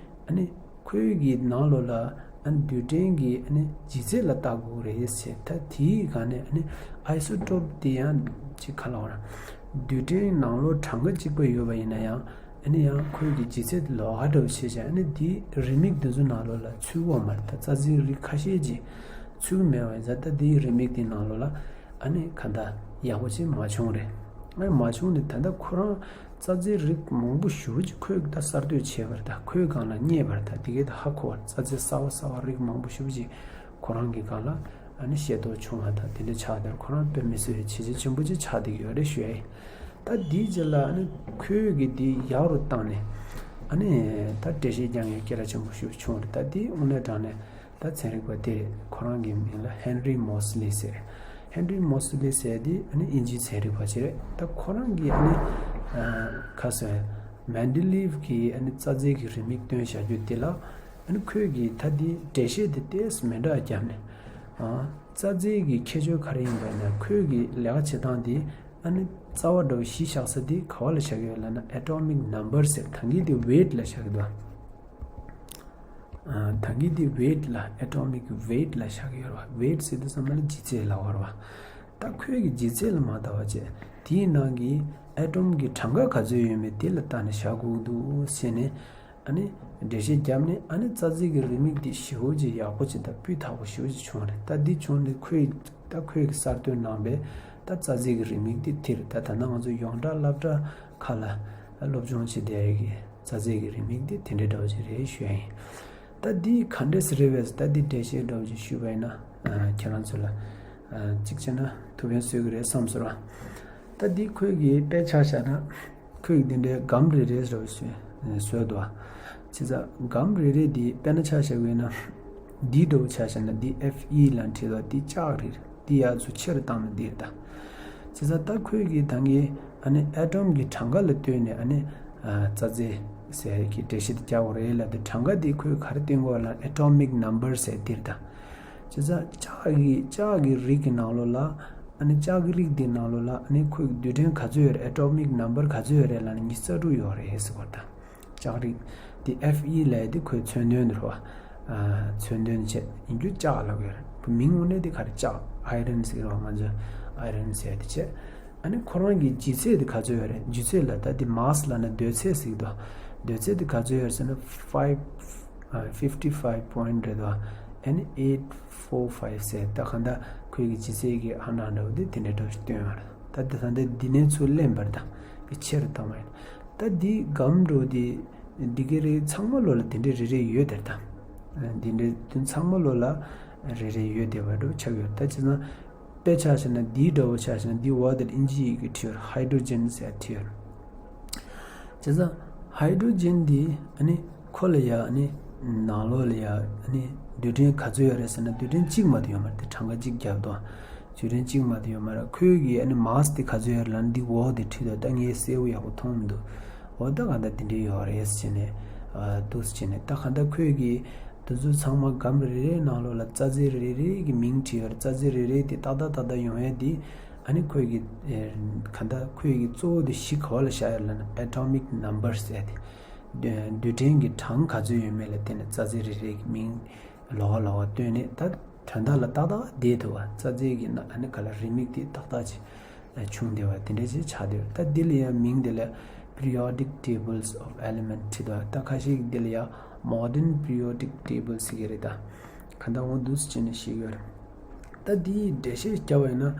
ཨ་ནི་ཁོའི་གི་ནང་ལོགས་ལ་ཨ་ནི་རྡུལ་ཕྲན་གྱི་ཨ་ནི་ལྗིད་ཚད་ལ་ལྟ་དགོས་རེད་ཟེར། ད་དེའི་སྒང་ནས་ཨ་ནི་Isotope དེ་ཡང་ཅིག་ག་ལབ་དགོས་རེད། རྡུལ་ཕྲན་ནང་ལོགས་གྲངས་ཀ་གཅིག་པ་ཡོད་པ་ཡིན་ན་ཡང་ཨ་ནི་ཡང་ཁོའི་གི་ལྗིད་ཚད་ལོགས་ཀ་འདྲ་བོ་བྱས་ཙང་ཨ་ནི་དེའི་རིན་མེད་དེ་ཚོ་ནང་ལོགས་ལ་ཚུད་ཀྱི་ཡོད་མ་རེད། ད་རྩ་རྫས་རིགས་ཁ་ཤས་ཅིག་ཚུད་ཀྱི་མེད་པ་ཡིན་ཙང་ད་དེའི་རིན་མེད་དེ་ནང་ལོགས་ལ་ཨ་ནི་ག་འདྲ་ཡག་པོ་ཅིག་མ་བྱུང་རེད། ཨ་ནི་མ་བྱུང་ནས་ད་ལྟ་ཁོ་རང་རྩ་རྫས་རིགས་མང་པོ་ཞེ་པོ་ཅིག་ཁོས་ད་གསར་གཏོད་བྱས་པ་རེད། ད་ཁོའི་སྒང་ལ་རྙེད་པ་རེད། ད་དེ་གའི་ད་ཧ་གོ་བ་རེད། རྩ་རྫས་གསར་པ་གསར་པ་རིགས་མང་པོ་ཞེ་པོ་ཅིག་ཁོ་རང་གི་སྒང་ལ་ཨ་ནི་ཤེས་རྟོགས་བྱུང་བ་དང་དེ་འདྲ་ཆགས་དེར་ཁོ་རང་དཔེ་མི་སྲིད་པའི་བྱས་རྗེས་ཆེན་པོ་ཅིག་ཆགས་བསྡད་ཀྱི་ཡོད་རེད་ཞུ་ཡ་ཡིན། ད་དེའི་རྗེས་ལ་ཨ་ནི་ཁོའི་གི་དེ་ཡག་རུ་བཏང་ནས་ཨ་ནི་ད་འགྲེལ་བཤད་རྒྱག་མཁན་སྐད་གྲགས་ཆེན་པོ་ཞེ་པོ་བྱུང་རེད། ད་དེ་དངོས་གནས་དྲང་གནས་ད་ཚན་རིག་པ་དེ་རེད། ཁོ་རང་གི་མིང་ལ་Henry Moseley ཟེར། Henry Moseley ཟེར་དེ་ཨ་ནི་དབྱིན་ཇིའི་ཚན་རིག་པ་ཅིག་རེད། ད་ཁོ་རང་གིས་ཨ་ནི་ཁ་སང་Mendeleev གིས་ཨ་ནི་རྩ་རྫས་ཀྱི་རིན་མེད་བཏོན་བཞག་རྒྱུ་དེ་ལ་ཨ་ནི་ཁོས་གིས་ད་དེ་འགྲེལ་བཤད་དེ་ཏོག་ཙམ་མི་འདྲ་བརྒྱབ་ནས་རྩ་རྫས་ཀྱི་ཁྱད་ཆོས་ག་རེ་ཡིན་པ་ཡིན་ན་ཁོས་གིས་ལས་ཀ་བྱེད་སྟངས་དེ་ཨ་ནི་རྩ་བ་འདྲ་བོ་གཞི་བཞག་ས་དེ་ག་བ་ལ་བཞག་གི་ཡོད་ལབ་ན་atomic number ཟེར། ད་གིན་དེ་weight ལ་བཞག་གི་འདུག་ད་གིན་དེ་weight ལ་atomic weight ལ་བཞག་གི་ཡོད་རེད་བ། weight ཟེར་དུས་ཙམ་པ་ལ་ལྗིད་ཚད་ལབ་པ་རེད་བ། ད་ཁོས་གི་ལྗིད་ཚད་ལ་མ་ལྟ་བ་བྱས་དེའི་ནང་གི་atom གི་གྲངས་ཀ་ག་ཚོད་ཡོད་མེད་དེ་ལ་ལྟ་ནས་བཞག་དགོས་འདུག་ཟེར་ནས་ཨ་ནི་འགྲེལ་བཤད་བརྒྱབ་ནས་ཨ་ནི་རྩ་རྫས་ཀྱི་རིན་མེད་འདི་ཞེ་པོ་ཅིག་ཡག་པོ་ཅིག་དང་སྤུས་དག་པོ་ཞེ་པོ་ཅིག་བྱུང་བ་རེད། ད་འདི་བྱུང་ནས་ཁོས་ད་ཁོས་གི་གསར་གཏོད་གནང་པའི་ད་རྩ་རྫས་ཀྱི་རིན་མེད་འདི་དེ་རེད། ད་ད་ནང་ང་ཚོ་ཡོངས་གྲགས་སློབ་གྲྭ་ཁག་ལ་སློབ་སྦྱོང་བྱེད་བསྡད་ཡོད་ཀྱི་རྩ་རྫས་ཀྱི་རིན་མེད་འདི་དེ་འདྲའི་འདྲ་བོ་ཅིག་རེད་ཞུ་ཡ་ཡིན། ད་འདི་ག་འདྲས་སེ་རེད་བས་ད་འདི་འགྲེལ་བཤད་འདྲ་བོ་ཅིག་ཞུས་པ་ཡིན་ན་ཁྱེད་རང་ཚོ་ལ་གཅིག་བྱས་ན་ཐུགས་ཕན་གསོས་ཀྱི་རེད་བསམ་སོང་ར། ད་འདི་ཁོས་གི་དཔེ་ཆ་བཞག་ན་ ཁོས་འདི་འདྲའི་སྒམ་རེ་རེ་རེ་བཟོས་འདུག་བྱས་ཙང་སྒམ་རེ་རེ་འདི་དཔེར་ན་ཆ་བཞག་པ་ཡིན་ན། འདི་འདྲ་བོ་ཆ་བཞག་ན་འདི་ཨེཕ་ཨི་ལབ་བྲིས་འདུག་འདི་ལྕགས་རེད། འདི་ཡར་ཚུར་ཆེ་རུ་བཏང་ན་འདི་རེད་ད། བྱས་ཙང་ད་ཁོས་ཀྱིས་ད་གིན་ཨ་ནི་ཨེ་ཊོམ་གྱི་གྲངས་ཀ་ལ་ལྟོས་ནས་ཨ་ནི་ཨ་རྩ་རྫས་ཟེར་གྱི་འགྲེལ་བཤད་དེ་རྒྱག་དགོས་རེད་ལབ་དུས། གྲངས་ཀ་འདི་ཁོས་ག་རེ་སྟོན་གྱི་ཡོད་ལབ་ན་atomic number ཟེར་འདི་རེད་ད། བྱས་ཙང་ལྕགས་ཀྱི་ལྕགས་ཀྱི་རིགས་ཀྱི་ནང་ལོགས་ལ། ཨ་ནི་ལྕགས་ཀྱི་རིགས་འདིའི་ནང་ལོགས་ལ་ཨ་ནི་ཁོའི་རྡུལ་ཕྲན་ག་ཚོད་ཡོད་རེད། atomic number ག་ཚོད་ཡོད་རེད་ལབ་ན་ཉི་ཤུ་རྩ་དྲུག་ཡོད་རེད་ཟེར་བ་དང་། ལྕགས་རིགས་དེ་ཨེཕ་ཨི་ལབ་ཡ་དེ་ཁོའི་མཚོན་དོན་དེ་རེད་བ། མཚོན་དོན་བྱས་ཡིན་རྒྱུ་ལྕགས་ལབ་ཡོད་རེད། མིང་དངོས་གནས་དེ་ག་རེ་ལྕགས་iron ཟེར་བ་ང་ཚོས་iron ཟེར་དེ་བྱས། ཨ་ནི་ཁོ་རང་གི་ལྗིད་ཚད་དེ་ག་ཚོད་ཡོད་རེད། ལྗིད་ཚད་ལབ་ད་དེ་mass ལབ་ན་འདོད་ཚད་ཟེར་གྱི་འདུག་འདོད་ཚད་དེ་ག་ཚོད་ཡོད་རེད་ཟེར་ན་five fifty five point རེད་དོ། ཨ་ནི་eight four five ཟེར་ད་གང་ལྟར་ཁོའི་གི་ལྗིད་ཚད་ཀྱི་ཨ་ན་འདྲ་བོ་དེ་དེ་འདྲའི་འདྲ་བོ་ཞིག་སྟོན་ཡོད་རེད། ད་དེ་ད་ལྟ་འདི་ནས་ཚུར་ལེན་པར་དང་གི་ཆེ་རུ་བཏང་བ་ཡིན། ད་འདི་སྒམ་འགྲོ་དེ་འདི་གའི་རིགས་ཚང་མ་ལོ་ལ་དེ་འདྲའི་རེ་རེ་ཡོད་དེ་ད། འདི་འདྲའི་དོན་ཚང་མ་ལོ་ལ་རེ་རེ་ཡོད་དེ་བ་འགྲོ་ཆགས་ཡོད། ད་བྱས་ཙང་དཔེ་ཆ་བཞག་ན་འདིའི་འདྲ་བོ་ཆ་བཞག་ན་འདི་འོག་དེར་ཨིན་ཇི་ཡི་གེ་བྲིས་ཡོད། hydrogen ཟེར་བྲིས་ཡོད། བྱས་ཙང་hydrogen འདི་ཨ་ནི་ཁོ་ལ་ཡ་ཨ་ནི་ནང་ལོགས་ལ་ཡ་ཨ་ནི་རྡུལ་ཕྲན་ག་ཚོད་ཡོད་རེད་ཟེར་ན་རྡུལ་ཕྲན་གཅིག་མ་གཏོགས་ཡོད་མ་རེད། དེ་གྲངས་ཀ་གཅིག་བརྒྱབ་དོ། རྡུལ་ཕྲན་གཅིག་མ་གཏོགས་ཡོད་མ་རེད། ཁོའི་གི་ཨ་ནི་mass དེ་ག་ཚོད་ཡོད་རེད་ལབ་ན་འདི་འོག་དེ་བྲིས་དོ། ད་ངས་གསལ་པོ་ཡག་པོ་མཐོང་མི་འདུག་འོ་ད་ག་འདྲ་དེ་འདྲའི་ཡོད་རེད་ཟེར་ནས་འདུག་ཟེར་ནས་ད་ག་འདྲ་ཁོའི་གི་དེ་ཚོ་ཚང་མ་སྒམ་རེ་རེའི་ནང་ལོགས་ལ་རྩ་རྫས་རེ་རེ་གི་མིང་བྲིས་ཡོད་རེད། རྩ་རྫས་རེ་རེ་དེ་ཏག་ཏག་ཏག་ཏག་ཡོང་ཡས་དེ་ཨ་ནི་ཁོའི་གི་ག་འདྲ་ཁོའི་གི་གཙོ་བོ་དེ་གཞི་ག་བ་ལ་བཞག་ཡོད་ལབ་ན་atomic number ཟེར་ཡ་དེ། རྡུལ་ཕྲན་གྱི་གྲངས་ག་ཚོད་ཡོད་མེད་ལ་བརྟེན་ནས་རྩ་རྫས་རེ་རེ་གི་མིང་ལོགས་ཀ་ལོགས་ཀ་བཏོན་ནས་ད་དོན་དག་ལ་ཏག་ཏག་བསྡད་ཐུབ་པ། རྩ་རྫས་ཀྱི་ནང་ཨ་ནི་ག་ལ་རེའུ་མིག་དེ་ཏག་ཏག་ཅིག་བྱུང་བསྡད་པ་དེ་འདྲ་ཅིག་ཆགས་བསྡད་ཡོད། ད་འདི་ལ་ཡང་མིང་དེ་ལ་periodic tables of element བྲིས་འདུག་ད་ཁ་ཤས་ཀྱིས་འདི་ལ་ཡང་modern periodic table ཟེར་གྱི་རེད། ད་ག་འདྲ་འོ་འདུག་སེ་བྱས་ནས་ཤེས་ཀྱི་ཡོད་རེད། ད་འདིའི་འགྲེལ་བཤད་བརྒྱབ་པ་ཡིན་ན།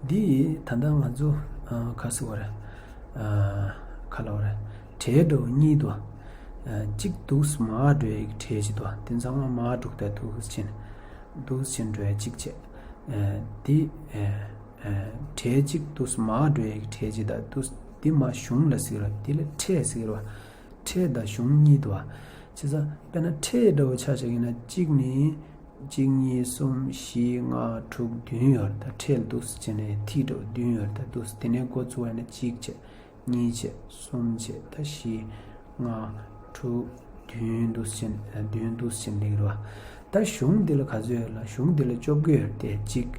འདི་ད་ལྟ་ང་ཚོ་ཨ་ག་ཟེར་བ་རེད། ཨ་ག་ལབ་པ་རེད། གྲལ་འདྲ་བོ་གཉིས་འདུག་ཨ་གཅིག་འདུག་སེ་མར་འགྲོ་ཡག་གི་གྲལ་གཅིག་འདུག་དེ་ཚང་མ་མར་འགྲོ་གི་འདུག་འདུག་སེ་བྱས་ནས་འགྲོ་ཡག་གཅིག་བྱས། ཨ་འདི་ཨ་ཨ་གྲལ་གཅིག་འདུག་སེ་མར་འགྲོ་ཡག་གི་གྲལ་གཅིག་དང་འདུག་སེ་འདི་མར་གཞུང་ལ་ཟེར་གྱི་རེད། འདི་ལ་ཕྲད་ཟེར་གྱི་རེད་བ། ཕྲད་དང་གཞུང་གཉིས་འདུག་བ། བྱས་ཙང་དཔེར་ན་ཕྲད་འདྲ་བོ་ཆ་བཞག་ཡིན་ན་གཅིག་ནི། གཅིག་གཉིས་གསུམ་བཞི་ལྔ་དྲུག་བདུན་ཡོད་རེད། ད་ཕྲད་ལ་འདུག་སེ་བྱས་ནས་ཐིག་འདྲ་བོ་བདུན་ཡོད་རེད། ད་འདུག་སེ་དེ་ནས་འགོ་བཙུགས་པ་ཡིན་ན་གཅིག་བྱས། གཉིས་བྱས། གསུམ་བྱས། ད་བཞི། ལྔ། དྲུག་བདུན་འདུག་སེ་བྱས་ནས་བདུན་འདུག་སེ་བྱས་ནས་འགྲོ་བ། ད་གཞུང་འདི་ལ་ག་ཚོད་ཡོད་ལབ། གཞུང་འདི་ལ་བཅོ་བརྒྱད་ཡོད་རེད་དེ། གཅིག་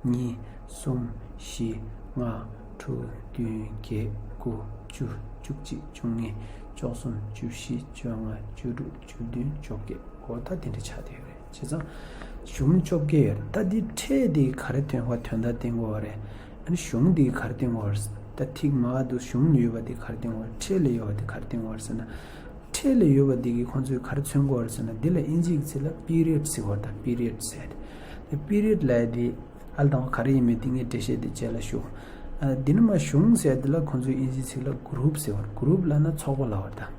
གཉིས། གསུམ། བཞི། ལྔ། དྲུག་བདུན། བརྒྱད། དགུ། བཅུ། བཅུ་གཅིག་བཅུ་གཉིས། བཅུ་གསུམ། བཅུ་བཞི། བཅོ་ལྔ། བཅུ་དྲུག་བཅུ་བདུན། བཅོ་བརྒྱད། འོ་ད་དེ་འདྲ་ཆགས་བསྡད་ཡོད་རེད། བྱས་ཙང་གཞུང་བཅོ་བརྒྱད་ཡོད་རེད། ད་འདི་ཕྲད་འདི་ག་རེ་སྟོན་པ་དོན་དག་བསྟན་དགོས་པ་རེད། ཨ་ནི་གཞུང་འདི་ག་རེ་སྟོན་དགོས་པ་རེད། ད་ཐིག་མར་འདུག་གཞུང་ལ་ཡོད་པ་འདི་ག་རེ་སྟོན་དགོས་པ་རེད། ཕྲད་ལ་ཡོད་པ་འདི་ག་རེ་སྟོན་དགོས་པ་རེད་ཟེར་ན། ཕྲད་ལ་ཡོད་པ་འདི་གིས་ཁོང་ཚོས་ག་རེ་མཚོན་གྱི་ཡོད་རེད་ཟེར་ན། འདི་ལ་དབྱིན་ཇིའི་ཚིག་ལ་period ཟེར་བ་དང་། period ཟེར་ཏེ། period ལབ་ཡ་འདི་ཨ་ལ་དང་ག་རེ་ཡིན་མིན་འདི་ངས་འགྲེལ་བཤད་འདི་རྗེས་ལ་ཞུ། ཨ་འདི་ནི་མ་གཞུང་ཟེར་འདི་ལ་ཁོང་ཚོས་དབྱིན་ཇིའི་ཚིག་ལ་group ཟེར་བ། group ལབ་ན་ཚོགས་པ་ལབ་པ་དང་།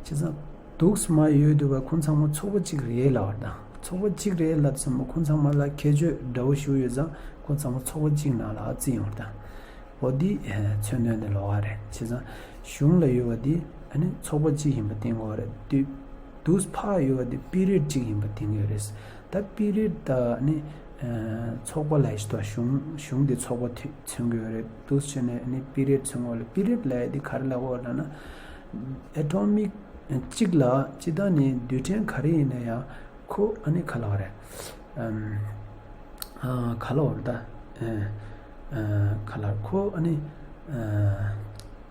བྱས་ཙང་འདུག་སེ་མར་ཡོད་འདུག་པ་ཁོང་ཚང་མ་ཚོགས་པ་གཅིག་རེད་ལབ་པ་དང་། ཚོགས་པ་གཅིག་རེད་ལབ་ཙམ་པ་ཁོང་ཚང་མ་ལ་ཁྱད་ཆོས་འདྲ་བོ་ཞིག་ཡོད་ཙང་ཁོང་ཚང་མ་ཚོགས་པ་གཅིག་ནང་ལ་བརྩི་ཡོང་བ་དང་། འོ་འདི་མཚོན་དོན་དེ་ལོགས་ཀ་རེད། བྱས་ཙང་གཞུང་ལ་ཡོད་པ་འདི་ཨ་ནི་ཚོགས་པ་གཅིག་ཡིན་པ་བསྟན་དགོས་རེད། འདུག་འདུག་སེ་ཕར་ཡོད་པ་འདི་period གཅིག་ཡིན་པ་བསྟན་གྱི་ཡོད་རེད། ད་period དང་ཨ་ནི་ཚོགས་པ་ལབ་ཡ་ཞིག་འདུག་གཞུང་གཞུང་འདི་ཚོགས་པ་མཚོན་གྱི་ཡོད་རེད། འདུག་སེ་བྱས་ནས་ཨ་ནི་period མཚོན་དགོས་རེད། period ལབ་ཡ་འདི་ག་རེ་ལབ་དགོས་རེད་ལབ་ན། atomic གཅིག་ལ་སྤྱིར་བཏང་ནི་རྡུལ་ཕྲན་ག་རེ་ཡིན་ན་ཡང་། ཁོ་ཨ་ནི་ག་ལབ་རེད། ཨམ། ཨ་ག་ལབ་རེད་ད། ཨ་ཨ་ག་ལབ་ཁོ་ཨ་ནི་ཨ་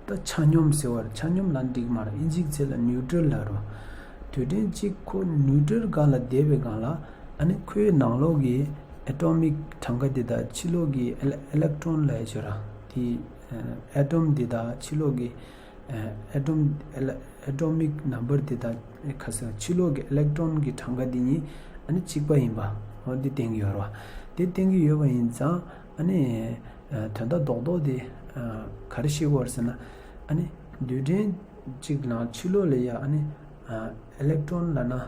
ད་ཆ་སྙོམས་ཟེར་བ་རེད། ཆ་སྙོམས་ལབ་འགྲིག་མ་རེད། དབྱིན་ཇིའི་ཚིག་ལ་neutral ལབ་རེད། རྡུལ་ཕྲན་གཅིག་ཁོ་neutral སྒང་ལ་བསྡད་པའི་སྒང་ལ་ཨ་ནི་ཁོའི་ནང་ལོགས་ཀྱི་atomic གྲངས་ཀ་འདི་དང་ཕྱི་ལོགས་ཀྱི་ele- electron ལབ་ཡ་ཅིག་ཡོད་ར། དེ་ཨ་atom འདི་དང་ཕྱི་ལོགས་ཀྱི་ཨ་atom ele- atomic number དེ་དང་ཁ་སང་ཕྱི་ལོགས་ཀྱི་electron གྱི་གྲངས་ཀ་དེ་གཉིས་ཨ་ནི་གཅིག་པ་ཡིན་པ། འོ་འདི་བསྟན་གྱི་ཡོད་རེད་བ། དེ་བསྟན་གྱི་ཡོད་པ་ཡིན་ཙང་ཨ་ནི་ཨ་དོན་དག་རྡོག་རྡོག་དེ་ཨ་ག་རེ་ཤེས་དགོས་རེད་ཟེར་ན། ཨ་ནི་རྡུལ་ཕྲན་གཅིག་ནང་ཕྱི་ལོགས་ལ་ཡ་ཨ་ནི་ཨ་electron ལབ་ན་ཨ་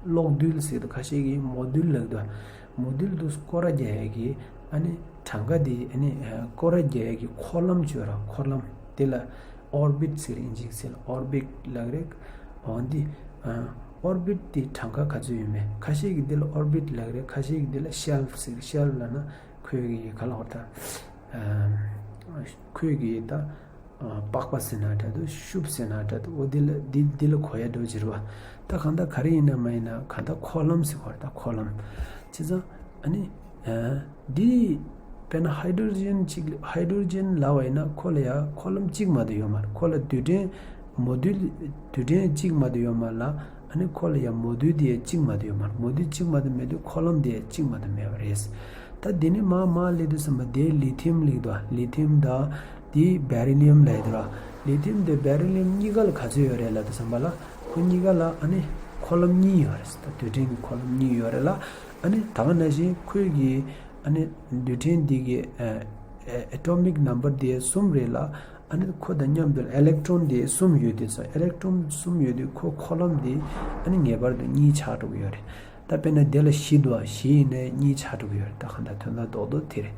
གློག་རྡུལ་ཟེར་དུས་ཁ་ཤས་ཀྱིས་མོ་རྡུལ་ལབ་འདུག་མོ་རྡུལ་དུ་སྐོར་ར་རྒྱག་ཡས་ཀྱི་ཨ་ནི་གྲངས་ཀ་དེ་ཨ་ནི་ཨ་སྐོར་ར་རྒྱག་ཡས་ཀྱི་འཁོར་ལམ་བརྗོད་ར། འཁོར་ལམ་དེ་ལ་ ཨོར་བིཊ་ཟེར་ཨིན་ཇིའི་སྐད་ལ་ཨོར་བིཊ་ལབ་རེད། འོ་འདི་ཨོར་བིཊ་དེ་གྲངས་ཀ་ག་ཚོད་ཡོད་མེད། ཁ་ཤས་ཀྱིས་འདི་ལ་ཨོར་བིཊ་ལབ་རེད། ཁ་ཤས་ཀྱིས་འདི་ལ་ཤེལ་ཟེར། ཤེལ་ལབ་ན་ཁོའི་གི་ག་ལབ་དགོས་རེད་ད། ཁོའི་གི་ད། པགས་པ་ཟེར་ན་འདྲ་འདུག་ཤུབས་ཟེར་ན་འདྲ་འདུག་འོ་འདི་ལ་འདི་འདི་ལ་གོ་ཡ་འདྲ་བོ་ཅིག་རེད་པ། ད་གང་ལྟར་ག་རེ་ཡིན་ན་མ་ཡིན་ན་གང་ལྟར་ཁོ་ལམ་ཟེར་གོ་རེད། ད་ཁོ་ལམ། བྱས་ཙང་ཨ་ནི་འདི་དཔེར་ན་ཧའི་ཌོ་རོ་ཇན་ཅིག་ཧའི་ཌོ་རོ་ཇན་ལབ་པ་ཡིན་ན་ཁོ་ལ་ཡ་ཁོ་ལམ་གཅིག་མ་གཏོགས་ཡོད་མ་རེད། ཁོ་ལ་རྡུལ་ཕྲན་མོ་ཌུལ་རྡུལ་ཕྲན་གཅིག་མ་གཏོགས་ཡོད་མ་རེད་ལ། ཨ་ནི་ཁོ་ལ་ཡ་མོ་ཌུལ་དེ་ཡ་གཅིག་མ་གཏོགས་ཡོད་མ་རེད། མོ་ཌུལ་གཅིག་མ་གཏོགས་མེད་དུས་ཁོ་ལམ་དེ་ཡ་གཅིག་མ་གཏོགས་མེད་པ་རེད། ད་འདི་ནི་མ་མ་སླེབས་དུས་ཙམ་པ་དེ་ལི་ཐིམ་སླེབས་འདུག་ལི་ཐིམ་དང་དེ་བེ་རི་ལི་ཡམ་ལབ་ཡ་དེ་ར། ལི་ཐིམ་དེ་བེ་རི་ལི་ཡམ་གཉིས་ཀ་ལ་ག་ཚོད་ཡོད་རེད་ལབ་དུས་ཙམ་པ་ལ་ཁོ་གཉིས་ཀ་ལ་ཨ་ནི་ཁོ་ལམ་གཉིས་ཡོད་རེད། ད་རྡུལ་ཕྲན་གྱི་ཁོ་ལམ་གཉིས་ཡོད་རེད་ལ། ཨ་ནི་ད་ག་ནང་བཞིན་ཁོའི་གི་ཨ་ནི་རྡུལ་ཕྲན་འདི་གི་ཨ་ཨ་ཨ་ཊོ་མིག་ནམ་བར་དེ་གསུམ་རེད་ལ། ཨ་ནི་ཁོ་དང་མཉམ་དུ་ཨི་ལེག་ཊོན་དེ་གསུམ་ཡོད་དུས་སོ། ཨི་ལེག་ཊོན་གསུམ་ཡོད་དུས་ཁོ་ཁོ་ལམ་དེ་ཨ་ནི་ངེས་པར་དུ་གཉིས་ཆགས་འགྲོ་གི་ཡོད་རེད། ད་དཔེར་ན་དེ་ལ་བཞི་འདུག་བཞི་ཡིན་ནའི་གཉིས་ཆགས་འགྲོ་གི་ཡོད་རེད། ད་གང་ལྟར་དོན་དག་རྡོག་རྡོག་དེ་རེད།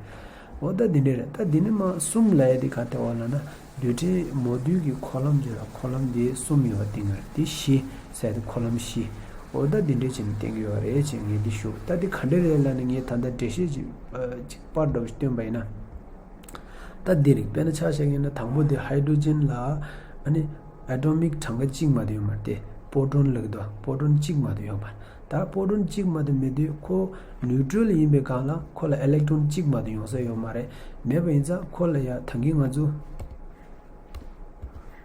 འོ་ད་འདི་འདྲ་རེད། ད་འདི་ནི་མ་གསུམ་ལབ་ཡ་དེ་ག་དེ་འོ་ལབ་ན་རྡུལ་ཕྲན་མོ་ཌུལ་གྱི་ཁོ་ལམ་བརྗོད་ལ་ཁོ་ལམ་དེ་གསུམ་ཡོད་པ་དེ་ངོས་དེ་བཞི་ཟེར་ཏེ་ཁོ་ལམ་བཞི། འོ་ད་འདི་འདྲ་བྱས་ནས་བསྟན་གྱི་ཡོད་རེད་ཅེས་ངས་འདི་ཞུ། ད་འདི་ག་འདྲ་རེད་ལབ་ན་ངས་ད་ལྟ་འགྲེལ་བཤད་ཅིག་ཨ་ཅིག་པར་འདྲ་བོ་ཞིག་བཏོན་པ་ཡིན་ན། ད་འདི་རིགས་དཔེར་ན་ཆ་བཞག་ཡིན་ན་དང་པོ་དེ་ཧའི་ཌོ་རོ་ཇན་ལ་ཨ་ནི་ཨ་ཊོ་མིག་གྲངས་ཀ་གཅིག་མ་གཏོགས་ཡོད་མ་རེད་དེ། པོ་ཊོན་ལབ་ཀྱི་འདུག་པོ་ཊོན་གཅིག་མ་གཏོགས་ཡོད་མ་རེད། ད་པོ་ཊོན་གཅིག་མ་གཏོགས་མེད་དུས་ཁོ་ནིའུ་ཊྲལ་ཡིན་པའི་སྒང་ལ་ཁོ་ལ་ཨི་ལེག་ཊོན་གཅིག་མ་གཏོགས་ཡོང་ས་ཡོད་མ་རེད། མེད་པ་ཡིན་ཙང་ཁོ་ལ་ཡ་ད་གིན་ང་ཚོ་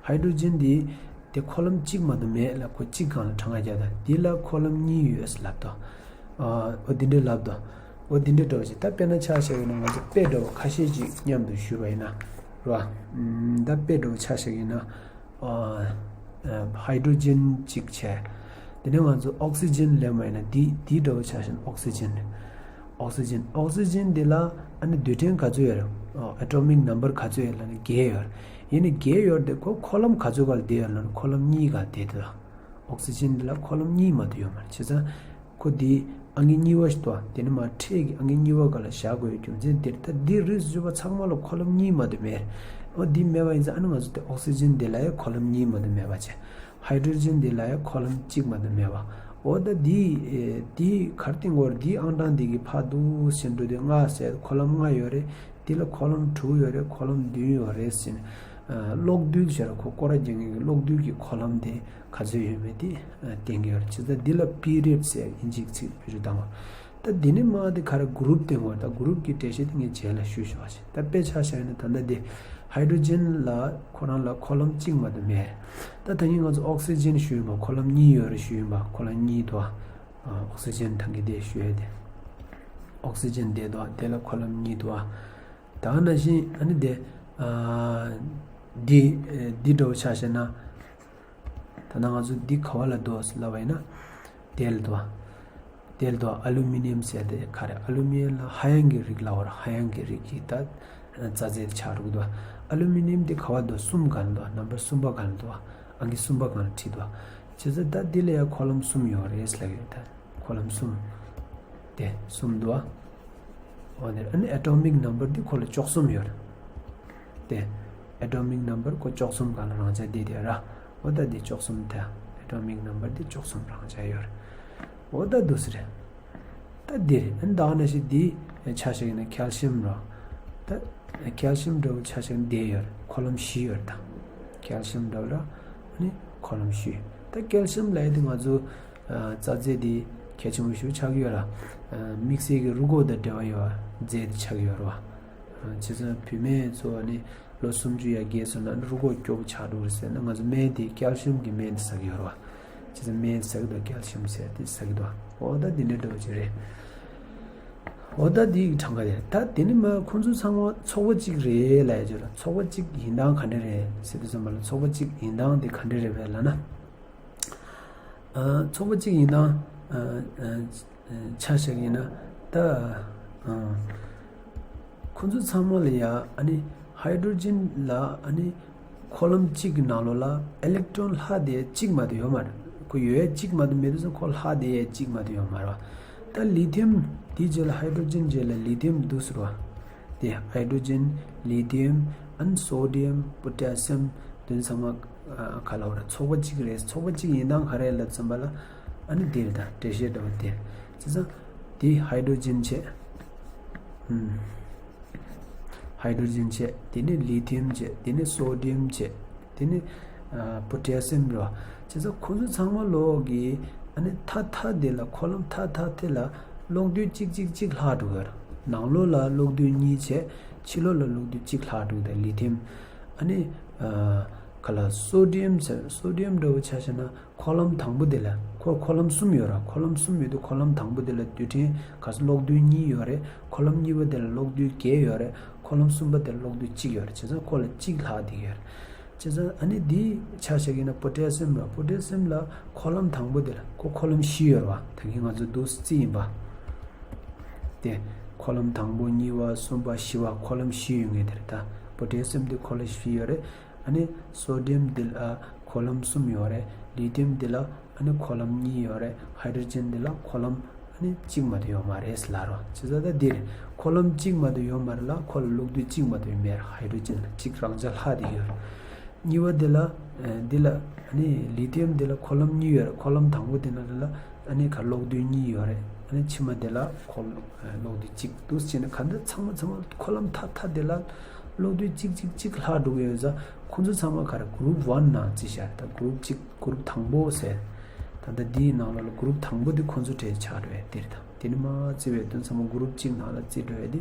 ཧའི་ཌོ་རོ་ཇན་འདི་དེ་ཁོ་ལམ་གཅིག་མ་གཏོགས་མེད་ལ་ཁོ་གཅིག་སྒང་ལ་གྲངས་ཀ་བརྒྱབ། ད་འདི་ལ་ཁོ་ལམ་གཉིས་ཡོད་ལབ་དོ། ཨ་འོ་འདི་འདྲ་ལབ་དོ། འོ་འདི་འདྲ་འདྲ་བོ་ཞིག་ད་དཔེར་ན་ཆ་བཞག་ཡིན་ན་ང་ཚོ་དཔེ་འདྲ་བོ་ཁ་ཤས་ཅིག་མཉམ་དུ་ཞུས་པ་ཡིན་ན་རོ། ཨ་ད་དཔེ་འདྲ་བོ་ཆ་བཞག་ཡིན་ན། ཨ་ཨ་ཧའི་ཌོ་རོ་ཇན་གཅིག་བྱས། དེ་ནས་ང་ཚོ་ཨོག་སི་ཇན་ལབ་པ་ཡིན་ན་འདི་འདི་འདྲ་བོ་ཆ་བཞག་ན་ཨོག་སི་ཇན། ཨོག་སི་ཇན་ཨོག་སི་ཇན་འདི་ལ་ཨ་ནི་རྡུལ་ཕྲན་ག་ཚོད་ཡོད་རེད། ཨ་ཊོ་མིག་ནམ་བར་ག་ཚོད་ཡོད་ལབ་ན་བརྒྱད་ཡོད་རེད། ཡིན་ནའི་བརྒྱད་ཡོད་རེད་དེ་ཁོ་ཁོ་ལམ་ག་ཚོད་སྒང་ལ་བསྡད་ཡོད་ལབ་ན་ཁོ་ལམ་གཉིས་སྒང་ལ་བསྡད་དེ། ཨོག་སི་ཇན་འདི་ལ་ཁོ་ལམ་གཉིས་མ་གཏོགས་ཡོད་མ་རེད། བྱས་ཙང་ཁོ་འདི་ཨང་ཀི་གཉིས་པ་ཞིག་འདུག་དེ་ནི་མ་ཕྲད་ཀྱི་ཨང་ཀི་གཉིས་པ་སྒང་ལ་བཞག་དགོས་ཡོད་རྒྱུ་མཚན་འདིར་ད་འདི་རིགས་སུ་ཆུད་པ་ཚང་མ་ལ་ཁོ་ལམ་གཉིས་མ་གཏོགས་མེད། འོ་འདི་མེད་པ་ཡིན་ཙང་ཨ་ནི་ང་ཚོ་དེ་ཨོག་སི་ཇན་འདི་ལ་ཡང་ཁོ་ལམ་གཉིས་མ་གཏོགས་མེད་པ་བྱས། ཧའི་ཌོ་རོ་ཇན་འདི་ལ་ཡང་ཁོ་ལམ་གཅིག་མ་གཏོགས་མེད་པ། འོ་ད་འདི་འདི་གར་སྟེང་གོར་འདི་ཨང་གྲངས་འདི་གི་ཕར་འདུག་ཟེར་འགྲོ་དུས་ལྔ་ཟེར་ཁོ་ལམ་ལྔ་ཡོད་རེད། འདི་ལ་ཁོ་ལམ་དྲུག་ཡོད་རེད། ཁོ་ལམ་བདུན་ཡོད་རེད་ཟེར་ནས། གློག་རྡུལ་ཟེར་ཁོ་སྐོར་ར་རྒྱག་མཁན་གྱི་གློག་རྡུལ་གྱི་ཁོ་ལམ་དེ་ག་ཚོད་ཡོད་མེད་དེ་བསྟན་གྱི་ཡོད་རེད། བྱས་ཙང་འདི་ལ་པི་རི་ཡོཌ་ཟེར་ཨིན་ཇིའི་ཚིག་བེད་སྤྱོད་བཏང་བ། ད་འདི་ནི་མ་དེ་ག་རེ་གུ་རུབ་དེ་ངོ་ད་གུ་རུབ་ཀྱི་འགྲེལ་བཤད་དེ་ངས་རྗེས་ལ་ཞུས་ཞུ་བ་ཞིག་ད་དཔེ་ཆ་བཞག་ཡིན་ན་ད་ལྟ་དེ་ཧའི་ཌོ་རོ་ཇན་ལ་ཁོ་རང་ལ་ཁོ་ལམ་གཅིག་མ་གཏོགས་མེད། ད་ད་ནི་ང་ཚོ་ཨོག་སི་ཇན་ཞུས་ཡིན་པ་ཁོ་ལམ་གཉིས་ཡོད་རེད་ཞུས་ཡིན་པ་ཁོ་ལམ་གཉིས་འདུག་ཨོག་སི་ཇན་ཐང་གི་དེ་ཞུ་ཡ་དེ། ཨོག་སི་ཇན་དེ་འདུག་དེ་ལ་ཁོ་ལམ་གཉིས་འདུག་ད་ག་ནང་བཞིན་ཨ་ནི་དེ། འདི་འདི་འདྲ་བོ་ཆ་བཞག་ན། ད་ནང་ང་ཚོ་འདི་ག་བ་ལ་འདུག་ལབ་པ་ཡིན་ན། དེ་ལ་འདུག་དེ་ལ་འདུག་ཨ་ལུ་མི་ནི་ཡམ་ཟེར་དེ་ག་རེ་ཨ་ལུ་མི་ནི་ཡམ་ལ་ཧ་ཡང་གི་རིགས་ལབ་པ་རེད། ཧ་ཡང་གི་རིགས་ཀྱི་ད་རྩ་རྫས་ཆགས་འགྲོ་གི་འདུག་ཨ་ལུ་མི་ནི་ཡམ་དེ་ག་བ་འདུག་གསུམ་སྒང་ལ་འདུག་ནམ་བར་གསུམ་པ་སྒང་ལ་འདུག་ཨང་ཀི་གསུམ་པ་སྒང་ལ་བྲིས་འདུག་བྱས་ཙང་ད་འདི་ལ་ཡང་ཁོ་ལམ་གསུམ་ཡོད་རེད་ལབ་ཡོད་ད། ཁོ་ལམ་གསུམ། དེ་གསུམ་འདུག་ཨ། འོ་དེ་ཨ་ནི་ཨ་ཊོ་མིག་ནམ་བར་འདི་ཁོ་ལ་བཅུ་གསུམ་ཡོད་རེད། དེ་ཨ་ཊོ་མིག་ནམ་བར་ཁོ་བཅུ་གསུམ་སྒང་ལ་རང་ཆ་འདི་དེ་ར། འོ་ད་འདི་བཅུ་གསུམ་དེ་ཨ་ཊོ་མིག་ནམ་བར་འདི་བཅུ་གསུམ་རང་ཆ་ཡོད་རེད། འོ་ད་འདུག་སེ་རེད། ད་འདི་རེད། ཨ་ནི་ད་ག་ནང་བཞིན་འདི་ཆ་བཞག་ཡིན་ན་ཁལ་ཤིམ་ར། ད་ཁལ་ཤིམ་འདྲ་བོ་ཆ་བཞག་ན་འདི་ཡོད་རེད། ཁོ་ལམ་བཞི་ཡོད་རེད་ད། ཁལ་ཤིམ་འདྲ་བོ་ར། ཨ་ནི་ཁོ་ལམ་བཞི། ད་ཁལ་ཤིམ་ལབ་ཡ་དེ་ང་ཚོ། རྩ་རྫས་འདི་གལ་ཆེན་པོ་ཞིག་ཆགས་ཀྱི་ཡོད་ལ། དམིགས་བསལ་གྱི་རུས་ཁོག་དང་འབྲེལ་བ་ཡོད་པ་རྫས་འདི་ཆགས་ཀྱི་ཡོད་རེད་བ། བྱས་ཙང་བུད་མེད་ཚོ་ནི་ལོ་སུམ་ཅུ་ཡར་རྒས་སོང་ན་རུས་ཁོག་སྐྱོ་པོ་ཆགས་འགྲོ་གི་རེད་ཟེར་ན་ང་ཚོ་སྨན་དེ་ཀལ་ཤིམ་གྱི་སྨན་དེ་ཟ་གི་ཡོད་རེད་བ། བྱས་ཙང་སྨན་ཟ་གི་འདུག་ཀལ་ཤིམ་ཟེར་དེ་ཟ་གི་འདུག་འོ་ད་འདི་འདྲ་འདྲ་བོ་ཅིག་རེད། འོ་ད་འདི་གྲངས་ཀ་རེད། ད་དེ་ནི་མ་ཁོང་ཚོ་ཚང་མ་ཚོགས་པ་གཅིག་རེད་ལབ་ཡ་ཅིག་རེད། ཚོགས་པ་གཅིག་ཡིན་སྟངས་ག་འདྲ་རེད་ཟེར་དུས་ཙམ་པ་ལ་ཚོགས་པ་གཅིག་ཡིན་སྟངས་དེ་ག་འདྲ་རེད་པས་ལབ་ན། ཨ་ཚོགས་པ་གཅིག་ཡིན་ན་ཨ་ཨ་ཆ་བཞག་ཡིན་ན་ད་ཨ་ཁོ་ཚོ་ཚང་མ་ལ་ཡ་ཨ་ནི་ཧའི་ཌོ་རོ་ཇན་ལ་ཨ་ནི་ཁོ་ལོམ་གཅིག་གི་ནང་ལོགས་ལ་ཨི་ལེག་ཊོན་ལྷག་དེ་གཅིག་མ་གཏོགས་ཡོད་མ་རེད། ཁོ་ཡོད་ཡ་གཅིག་མ་གཏོགས་མེད་དུས་ཙང་ཁོ་ལྷག་དེ་ཡ་གཅིག་མ་གཏོགས་ཡོད་མ་རེད་བ། ད་ལི་ཐིམ་དེའི་རྗེས་ལ་ཧའི་ཌོ་རོ་ཇན་རྗེས་ལ་ལི་ཐིམ་འདུག་ཟེར་བ། དེ་ཧའི་ཌོ་རོ་ཇན་ལི་ཐིམ་ཨན་སོ་ཌི་ཡམ་པོ་ཊེ་སི་ཡམ་ དོན་ཚང་མ་ག་ལ་བར་ཚོགས་པ་གཅིག་རེད། ཚོགས་པ་གཅིག་ཡིན་སྟངས་ག་རེ་ལ་བརྩམས་པ་ལ་ཨ་ནི་འདིར་དང་འགྲེལ་བཤད་འདྲ་བོ་དེ་བྱས་ཙང་དེ་ཧའི་ཌྲོ་ཇན་བྱས། ཧའི་ཌྲོ་ཇན་བྱས། དེ་ནས་ལི་ཐི་ཡམ་བྱས། དེ་ནས་སོ་ཌི་ཡམ་བྱས། དེ་ནས་པོ་ཊེ་སི་ཡམ་རེད་བ། བྱས་ཙང་ཁོ་ཚོ་ཚང་མ་ལོག་གི་ཨ་ནི་མཐའ་མཐའ་དེ་ལ་ཁོ་ལམ་མཐའ་མཐའ་དེ་ལ་གློག་རྡུལ་གཅིག་གཅིག་གཅིག་ལྷག་འགྲོ་གི་ཡོད་རེད། ནང་ལོགས་ལ་གློག་རྡུལ་གཉིས་བྱས། ཕྱི་ལོགས་ལ་གློག་རྡུལ་གཅིག་ལྷག་འགྲོ་གི་ཡོད་རེད། ལི་ཐི་ཡམ་ཨ་ནི་ག་ལ་སོ་ཌི་ཡམ་བྱས། སོ་ཌི་ཡམ་འདྲ་བོ་ཆ་བཞག་ན། འཁོར་ལམ་དང་པོ་དེ་ལ་འཁོར་འཁོར་ལམ་གསུམ་ཡོད་ར། འཁོར་ལམ་གསུམ་ཡོད་དུས་འཁོར་ལམ་དང་པོ་དེ་ལ་རྡུལ་ཕྲན་ག་ས་གློག་རྡུལ་གཉིས་ཡོད་རེད། འཁོར་ལམ་གཉིས་པ་དེ་ལ་གློག་རྡུལ་བརྒྱད་ཡོད་རེད། འཁོར་ལམ་གསུམ་པ་དེ་ལ་གློག་རྡུལ་གཅིག་ཡོད་རེད། བྱས་ཙང་ཁོ་ལ་གཅིག་ལྷག་བསྡད་ཡོད་རེད། བྱས་ཙང་ཨ་ནི་འདི་ཆ་བཞག་གི་ན་པོ་ཊེ་སི་ཡམ་ལ། པོ་ཊེ་སི་ཡམ་ལ་འཁོར་ལམ་དང་པོ་དེ་ལ་ཁོ་འཁོར་ལམ་བཞི་ཡོད་རེད་བ། ད་གིན་ང་ཚོ་འདུག་སེ་བརྩིས་ཡིན་པ། དེ་འཁོར་ལམ་དང་པོ་གཉིས་པ་གསུམ་པ་བཞི་པ་འཁོར་ལམ་བཞི་ཡོད་ངེས་དེ་རེད། ད་པོ་ཊེ་སི་ཡམ་དེ་འཁོར་ལམ་བཞི་ཡོད་རེད། ཨ་ནི་སོ་ཌི་ཡམ་འདི་ལ་འཁོར་ལམ་གསུམ་ཡོད་རེད། ལི་ཐི་ཡམ་འདི་ལ་ཨ་ནི་འཁོར་ལམ་གཉིས་ཡོད་རེད། ཧའི་ཌྲོ་ཇན་འདི་ལ་འཁོར་ལམ་ཨ་ནི་གཅིག་མ་གཏོགས་ཡོད་མ་རེད་ཟེར་ལབ་རོགས། བྱས་ཙང་ད་འདི་རེད། འཁོར་ལམ་གཅིག་མ་གཏོགས་ཡོད་མ་རེད་ལ། ཁོ་ལ་གློག་རྡུལ་གཅིག་མ་གཏོགས་ཡོད་མེད་རེད། ཧའི་ཌྲོ་ཇན་ལ་གཅིག་རང་འཇགས་ལྷག་བསྡད་ཡོད་རེད། གཉིས་པ་འདི་ལ་ཨ་འདི་ལ་ཨ་ནི་ལི་ཐི་ཡམ་འདི་ལ་འཁོར་ལམ་གཉིས་ཡོད་རེད། འཁོར་ལམ་དང་པོ་འདི་ན་འདི་ལ་ཨ་ནི་ག་གློག་རྡུལ་གཉིས་ཡོད་རེད། ཨ་ནི་ཕྱི་མ་དེ་ལ་འཁོར་གློག་རྡུལ་གཅིག་འདུག་སེ་བྱས་ནས་ག་འདི་ཚང་མ་ཚང་མ་འཁོར་ལམ་མཐའ་མཐའ་དེ་ལ་གློག་རྡུལ་གཅིག་གཅིག་གཅིག་ལྷག་འགྲོ་གི་ཡོད་ཙང་། ཁོང་ཚོ་ཚང་མ་ག་རེ་གུ་རུབ་ཝན་ནང་བརྩིས་བཞག་རེད། ད་གུ་རུབ་གཅིག་གུ་རུབ་དང་པོ་ཟེར། ད་ལྟ་འདིའི་ནང་ལོགས་ལ་གུ་རུབ་དང་པོ་དེ་ཁོང་ཚོ་གྲས་ཆགས་འགྲོ་ཡ་དེ་རེད། ད་དེ་ནས་མར་བརྩི་བའི་དོན་ཚང་མ་གུ་རུབ་གཅིག་ནང་ལ་བརྩི་འགྲོ་ཡ་དེ་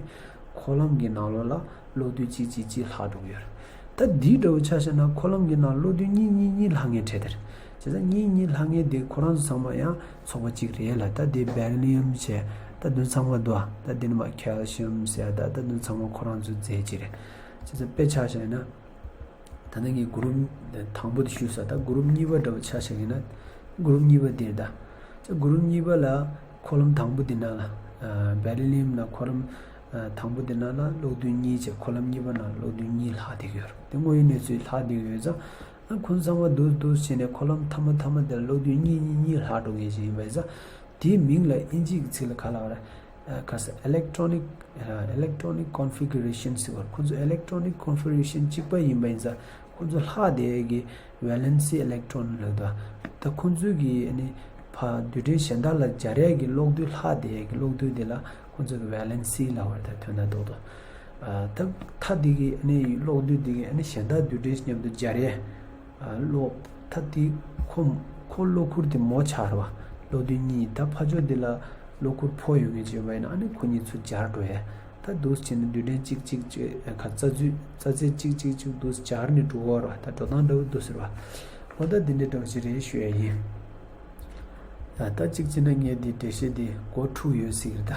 འཁོར་ལམ་གྱི་ནང་ལོགས་ལ་གློག་རྡུལ་གཅིག་གཅིག་གཅིག་ལྷག་འགྲོ་གི་ཡོད་རེད། ད་འདིའི་འདྲ་བོ་ཆ་བཞག་ན་འཁོར་ལམ་གྱི་ནང་གློག་རྡུལ་གཉིས་གཉིས་གཉིས་ལྷག་མཁན་གྲས་དེ་རེད། བྱས་ཙང་གཉིས་གཉིས་ལྷག་མཁན་དེ་ཁོ་རང་ཚོ་ཚང་མ་ཡང་ཚོགས་པ་གཅིག་རེད་ལ། ད་དེ་བེ་རི་ལི་ཡམ་བྱས། ད་དོན་ཚང་མ་འདུག་ཨ། ད་དེ་ནི་མ་ཁལ་ཤི་ཡམ་ཟེར། ད་ད་དོན་ཚང་མ་ཁོ་རང་ཚོའི་རྫས་གཅིག་རེད། བྱས་ཙང་དཔེ་ཆ་བཞག་ན། ད་ནི་ངས་གུ་རུབ་དང་པོ་དེ་ཞུས་ས། ད་གུ་རུབ་གཉིས་པ་འདྲ་བོ་ཆ་བཞག་ཡིན་ན། གུ་རུབ་གཉིས་པ་དེ་རེད་ད། ཅེ་གུ་རུབ་གཉིས་པ་ལ་འཁོར་ལམ་དང་པོ་དེ་ནང་ལ་བེ་རི་ལི་ཡམ་ལ་འཁོར་ལམ་དང་པོ་དེ་ནང་ལ་གློག་རྡུལ་གཉིས་བྱས། འཁོར་ལམ་གཉིས་པ་ནང་གློག་རྡུལ་གཉིས་ལྷག་བསྡད་ཀྱི་ཡོད་རེད། དེ་དངོས་ཡོད་གནས་ཚུལ་ལྷག་བསྡད་ཀྱི་ཡོད་ཙང་། ཨ་ཁོང་ཚང་མ་འདུག་འདུག་བྱས་ནས་འཁོར་ལམ་མཐའ་མ་མཐའ་མ་དེ་ལ་གློག་རྡུལ་གཉིས་གཉིས་གཉིས་ལྷག་འགྲོ་མཁན་ཞིག་ཡིན་པ་ཡིན་ཙང་། དེའི་མིང་ལ་དབྱིན་ཇིའི་ཚིག་ལ་ག་ལབ་རེད། ཨ་ག་ས་electronic electronic configuration ཟེར་བ། ཁོང་ཚོ་electronic configuration གཅིག་པ་ཡིན་པ་ཡིན་ཙང་། ཁོང་ཚོ་ལྷག་བསྡད་ཀྱི་valency electron ལབ་འདུག་ད་ཁོང་ཚོའི་གི་ཨ་ནི་ཕ་རྡུལ་ཕྲན་གཞན་དག་ལ་སྦྱར་ཡས་ཀྱི་གློག་རྡུལ། ལྷག་བསྡད་ཀྱི་གློག་རྡུལ་དེ་ལ་ཁོང་ཚོ་གི་valency ལབ་པ་རེད། ད་དོན་དག་རྡོག་རྡོག་ཨ་ད་མཐའ་དེ་གི་ཨ་ནི་གློག་རྡུལ་དེ་གི་ཨ་ནི་གཞན་དག་རྡུལ་ཕྲན་མཉམ་དུ་སྦྱར་ཡས། ཨ་གློག་མཐའ་དེ་ཁོ་ཁོ་གློག་ཁུར་དེ་མོ་ཆགས་རེད་བ། གློག་རྡུལ་གཉིས། ད་ཕར་ཕྱོགས་དེ་ལ་གློག་ཁུར་ཕོ་ཡོང་མཁན་ཅིག་ཡོད་པ་ཡིན་ན། ཨ་ནི་ཁོ་གཉིས་ཚུར་སྦྱར་འགྲོ་ཡས། ད་འདུག་སེ་བྱས་ནས་རྡུལ་ཕྲན་གཅིག་གཅིག་གཅིག་ཨ་ག་རྩ་རྩ་ཚད་གཅིག་གཅིག་གཅིག་འདུག་སེ་སྦྱར་ནས་འགྲོ་གི་ཡོད་རེད་བ། ད་འགྲོ་སྟངས་འདྲ་བོ་འདུག་ཟེར་བ། འོ་ད་འདི་འདྲའི་འདྲ་བོ་ཞིག་རེད་ཞུ་ཡ་ཡིན། ད་ད་གཅིག་བྱས་ན་ངས་འདི་འགྲེལ་བཤད་འདི་གོ་འཁྲུག་ཡོད་སྲིད་ཀྱི་རེད་ད།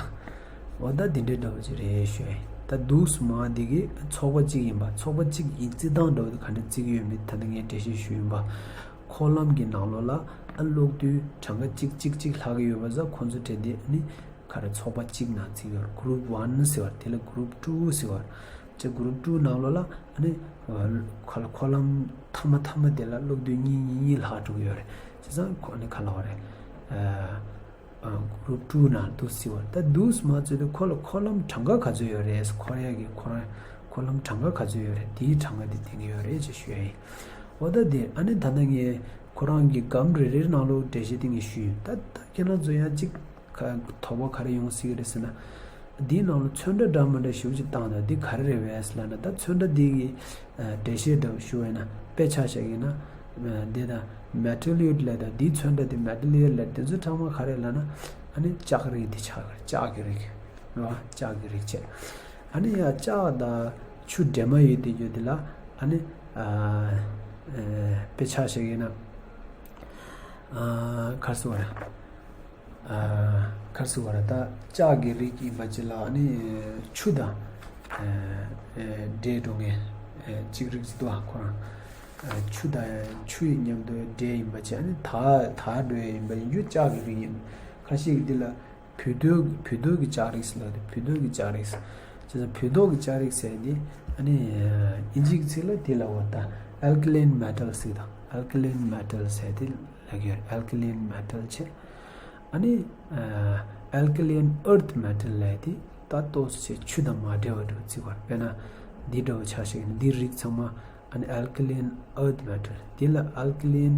འོ་ད་འདི་འདྲའི་འདྲ་བོ་ཅིག་རེད་ཞུ་ཡ་ཡིན། ད་འདུག་སེ་མ་འདི་གི་ཚོགས་པ་གཅིག་ཡིན་པ། ཚོགས་པ་གཅིག་ཡིན་རྩི་སྟངས་འདྲ་བོ་དེ་ག་འདྲ་བརྩི་གི་ཡོད་མེད་ད་ནི་ངས་འགྲེལ་བཤད་ཞུས་ཡིན་པ། འཁོར་ལམ་གྱི་ནང་ལོགས་ལ་ཨ་གློག་རྡུལ་གྲངས་ཀ་གཅིག་གཅིག་གཅིག་ལྷག་གི་ཡོད་པ་ཙང་ཁོང་ཚོ་གྲས་དེ་ཨ་ནི་ག་རེ་ཚོགས་པ་གཅིག་ནང་བརྩི་གི་ཡོད་རེད། group one ཟེར་བ་དེ་ལ་group two ཟེར་བ་རེད། ཅེ་group two ནང་ལོགས་ལ་ཨ་ནི་ཁ་ལ་འཁོར་ལམ་མཐའ་མ་མཐའ་མ་དེ་ལ་གློག་རྡུལ་གཉིས་གཉིས་གཉིས་ལྷག་འགྲོ་གི་ཡོད་རེད། བྱས་ཙང་ཁོ་ནི་ག་ལབ་རེད། ཨ་group two ནང་འདུག་སེ་བ། ད་འདུག་སེ་མ་བརྩིས་དུས་ཁོ་ལ་འཁོར་ལམ་གྲངས་ཀ་ག་ཚོད་ཡོད་རེད། འཁོར་ཡག་གི་ཁོ་རང་འཁོར་ལམ་གྲངས་ཀ་ག་ཚོད་ཡོད་རེད། དེའི་གྲངས་ཀ་དེ་འདིར་ཡོད་རེད་ཅེས་ཞུ་ཡ་ཡིན། འོ་ད་དེ་ཨ་ནི་ད་ལྟ་ངས་ཁོ་རང་གི་སྒམ་རེ་རེའི་ནང་ལོགས་འགྲེལ་བཤད་དེ་ངས་ཞུས་ཡིན། ད་ད་ཁྱེད་རང་ཚོ་ཡང་གཅིག་ཁ་དོགས་པ་ག་རེ་ཡོང་སྲིད་ཀྱི་རེད་ཟེར་ན། འདིའི་ནང་ལ་ཚོན་ཁྲ་འདྲ་མི་འདྲ་ཞེ་པོ་ཅིག་བཏང་དང་། འདི་ག་རེ་རེད་པས་ལབ་ན། ད་ཚོན་ཁྲ་འདི་གི་ཨ་འགྲེལ་བཤད་འདྲ་བོ་ཞུ་བས་ན། དཔེ་ཆ་བཞག་ཡིན་ན་ཨ་འདི་དང་མེ་ཊལ་ཡོད་ལབ་དང་། འདིའི་ཚོན་ཁྲ་འདི་མེ་ཊལ་ཡོད་ལབ། འདི་ཚོའི་ཕྲེང་བ་ག་རེ་ལབ་ན། ཨ་ནི་ལྕགས་རིགས་འདི་ཆགས་ཀྱི་རེད། ལྕགས་ཀྱི་རིགས་རེད་བ། ལྕགས་ཀྱི་རིགས་བྱས། ཨ་ནི་ཡང་ལྕགས་དང་ཆུ་འདྲེས་མ་ཡོད་དེ་ཡོད་དེ་ལ་ཨ་ནི་ཨ་ཨ་དཔེ་ཆ་བཞག་ཡིན་ན་ཨ་ག་རེ་ཟེར་དགོས་རེད། ཨ་ག་རེ་ཟེར་དགོས་རེད། ད་ལྕགས་ཀྱི་རིགས་ཡིན་པ་ཅིག་ལ་ཨ་ནི་ཆུ་དང་ཨ་ཨ་འདྲེས་འགྲོ་མཁན་ཨ་གཅིག་རིགས་ཅིག་འདུག་ཨ། ཁོ་རང་ཨ་ཆུ་དང་ཆུ་ཡི་མཉམ་དུ་འདྲེས་ཡིན་པ་ཅིག་ཨ་ནི་དག་དག་འགྲོ་ཡ་ཡིན་པ་ཡིན་རྒྱུ་ལྕགས་ཀྱི་རིགས་ཡིན། ཁ་ཤས་ཀྱིས་འདི་ལ་བུལ་ཏོག་བུལ་ཏོག་གི་ལྕགས་རིགས་ཟེར་ལབ་དེ། བུལ་ཏོག་གི་ལྕགས་རིགས་ཟེར། བྱས་ཙང་བུལ་ཏོག་གི་ལྕགས་རིགས་ཟེར་དེ་ཨ་ནི་ཨ་དབྱིན་ཇིའི་ཚིག་ལ་དེ་ལབ་པ་དང་། alkaline metal ཟེར་དང་། alkaline metal ཟེར་དེ་ལབ་ཀྱི་ཡོད་རེད། alkaline metal བྱས། ཨ་ནི་ཨ་alkaline earth metal ལབ་དེ་ད་ཏོག་ཙམ་བྱས་ཆུ་དང་མ་འདྲེས་པ་འདྲ་བོ་བརྩི་བར། དཔེར་ན་འདི་འདྲ་བོ་ཆ་བཞག་ན་འདི་རིགས་ཚང་མ་ ཨ་ནི་alkaline earth metal། འདི་ལ་alkaline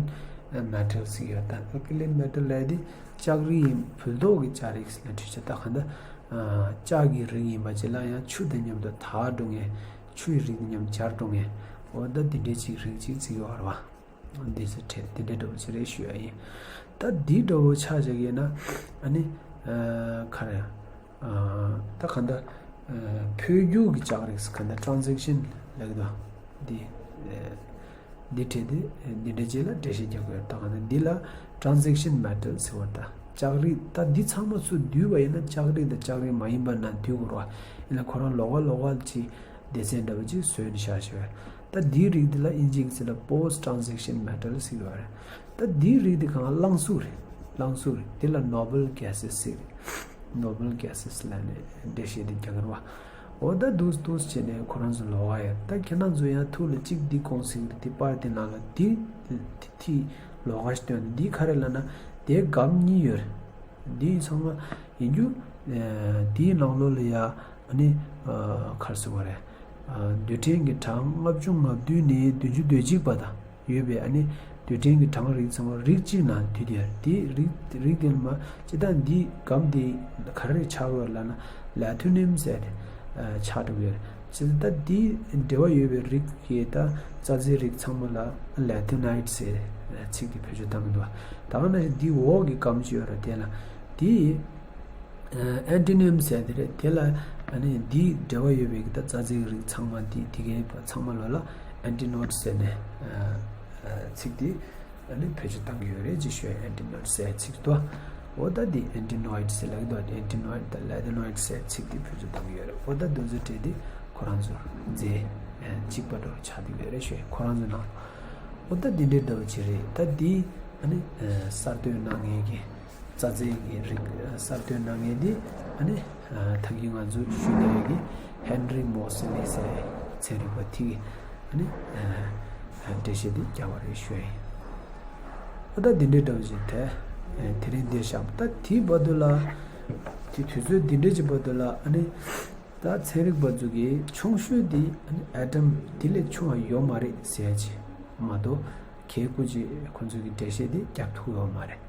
metal ཟེར་ཡོད། ད་alkaline metal ལབ་དེ་ལྕགས་རིགས་ཡིན། བུལ་ཏོག་གི་ལྕགས་རིགས་ལ་འཁྲིད་བྱ། ད་གང་ལྟར་ལྕགས་ཀྱི་རིགས་ཡིན་པ་ཅིག་ལ་ཡང་ཆུ་དང་མཉམ་དུ་དག་འགྲོ་མཁན། ཆུ་ཡི་རིགས་དང་མཉམ་སྦྱར་འགྲོ་མཁན། འོ་ད་འདི་འདྲའི་ཅིག་རིགས་ཅིག་བརྩི་གི་ཡོད་རེད་བ། འདི་ཚོ་འདི་འདྲའི་འདྲ་པོ་ཅིག་རེད་ཞུ་ཡ་ཡིན། ད་འདི་འདྲ་པོ་ཆ་བཞག་ཡིན་ན། ཨ་ནི་ག་རེ། ད་ག་འདྲ། འཕོ་འགྱུར་གྱི་ལྕགས་རིགས། ག་འདྲ། transition ལབ་ཀྱི་འདུག། འདི་འདི་བྲིས་ཏེ་འདི་འདྲ་ཅིག་ལ་འགྲེལ་བཤད་རྒྱག་དགོས། ད་ག་འདྲ། འདི་ལ་transition metal ཟེར་བ། ད་ལྕགས་རིགས། ད་འདི་ཚང་མ་ཚུར་བསྡུས་པ་ཡིན་ན་ལྕགས་རིགས་དང་ལྕགས་རིགས་མ་ཡིན་པ་ནང་བསྡུས་དགོས་རེད་བ། ཡིན་ན་ཁོ་རང་ལོགས་ཀ་ལོགས་ཀ་ཅིག་སྡེ་ཚན་འདྲ་པོ་ཅིག་བཟོས་ནས་བཞག་བཞག་པ་རེད། ད་འདིའི་རིགས་འདི་ལ་དབྱིན་ཇིའི་ཚིག་ལ་post transition metal ཟེར་གྱི་ཡོད་རེད། ད་འདིའི་རིགས་འདི་གང་རླངས་གཟུགས་རེད། རླངས་གཟུགས་རེད། འདི་ལ་noble gases ཟེར་རེད། noble gases ལབ་ནས་འགྲེལ་བཤད་འདི་རྒྱག་གི་རེད་བ། འོ་ད་འདུག་འདུག་བྱས་ནས་ཁོ་རང་ཚོ་ལོགས་ཀ་ཡོད། ད་ཁྱེད་རང་ཚོ་ཡང་ཐུགས་ལ་གཅིག་འདི་གོང་ཟིན་རེད། འདི་པར་འདི་ནང་ལ་འདི་འདི་ཐིག་ལོགས་ཀ་ཞིག་བཏོན། འདི་ག་རེ་ལབ་ན་དེ་སྒམ་གཉིས་ཡོད་རེད། འདི་ཚང་མ་ཡིན་རྒྱུ། ཨ་དེའི་ནང་ལོགས་ལ་ཡ་ཨ་ནི་ཨ་ག་རེ་ཟེར་དགོས་རེད། ཨ་རྡུལ་ཕྲན་གྱི་གྲངས་ལྔ་བཅུ་ང་བདུན་ནས་བདུན་ཅུ་དོན་གཅིག་བར་དུ་ཡོད་པའི་ཨ་ནི་རྡུལ་ཕྲན་གྱི་གྲངས་རིགས་ཚང་མ་རིགས་གཅིག་ནང་འདུས་ཏེ། དེའི་རིགས་རིགས་དེ་ལ་མ་སྤྱིར་བཏང་འདི་སྒམ་དེ་ག་རེ་ཆགས་ཡོད་ལབ་ན་platinum ཟེར་ཏེ་ཨ་ཆགས་འགྲོ་གི་ཡོད་རེད། ཅེས་ད་འདི་འབྲེལ་བ་ཡོད་པའི་རིགས་ཀྱི་ད་རྩ་རྫས་རིགས་ཚང་མ་ལ་latinite ཟེར་ཚིག་འདི་བེད་སྤྱོད་བཏང་གི་འདུག། ད་ག་ནང་བཞིན་འདི་འོག་གི་སྒམ་ཅིག་ཡོད་རེད། དེ་ལ་འདི་antimony ཟེར་དེ་རེད། དེ་ལ་ཨ་ནི་འདི་འབྲེལ་བ་ཡོད་པའི་གི་ད་རྩ་རྫས་རིགས་ཚང་མ་འདི་དེ་གའི་ཚང་མ་ལ་ལ་antinode ཟེར་ནས་ཚིག་འདི་ཨ་ནི་བེད་སྤྱོད་བཏང་གི་ཡོད་རེད་ཅེས་ཞུ་ཡ། antinode ཟེར་ཚིག་ཏོ། འོ་ད་འདི་antimony ཟེར་ལབ་ཀྱི་འདུག། antimony དང་latinite ཟེར་ཚིག་འདི་བེད་སྤྱོད་བཏང་གི་ཡོད་རེད། འོ་ད་འདི་ཚོ་བྲིས་ཏེ་ཁོ་རང་ཚོ་རྫས་གཅིག་པ་འདྲ་བོ་ཆགས་བསྡད་ཡོད་རེད་ཞུ་ཡ། ཁོ་རང་ཚོ་ནང་འོ་ད་འདི་འདྲའི་འདྲ་བོ་ཅིག་རེད། ད་འདི་ཨ་ནི་གསར་གཏོད་གནང་མཁན་གྱི་རྩ་རྫས་ཀྱི་རིགས་གསར་གཏོད་གནང་མཁན་འདི་ཨ་ནི་ད་གིན་ང་ཚོ་ཞུས་བསྡད་ཡོད་ཀྱི་Henry Moseley ཟེར་ཚན་རིག་པ་དེ་གིས་ཨ་ནི་འགྲེལ་བཤད་འདི་བརྒྱབ་པ་རེད་ཞུ་ཡ་ཡིན། ཨ་ད་འདི་འདྲའི་འདྲ་བོ་ཞིག་དེ་དེ་རིང་འདིར་བཞག། ད་དེའི་བར་དུ་ལ་དེ་དུས་ཚོད་འདི་འདྲའི་ཅིག་བར་དུ་ལ་ཨ་ནི་ད་ཚན་རིག་པ་ཚོ་གིས་ཆུང་ཤོས་འདི་ཨ་ནི་atom འདི་ལས་ཆུང་བ་ཡོད་མ་རེད་ཟེར་ཡ་ཅིག་མ་གཏོགས་གལ་ཁུ་ཅིག་ཁོ་ཚོ་གིས་འགྲེལ་བཤད་འདི་རྒྱབ་ཐུབ་ཡོད་མ་རེད།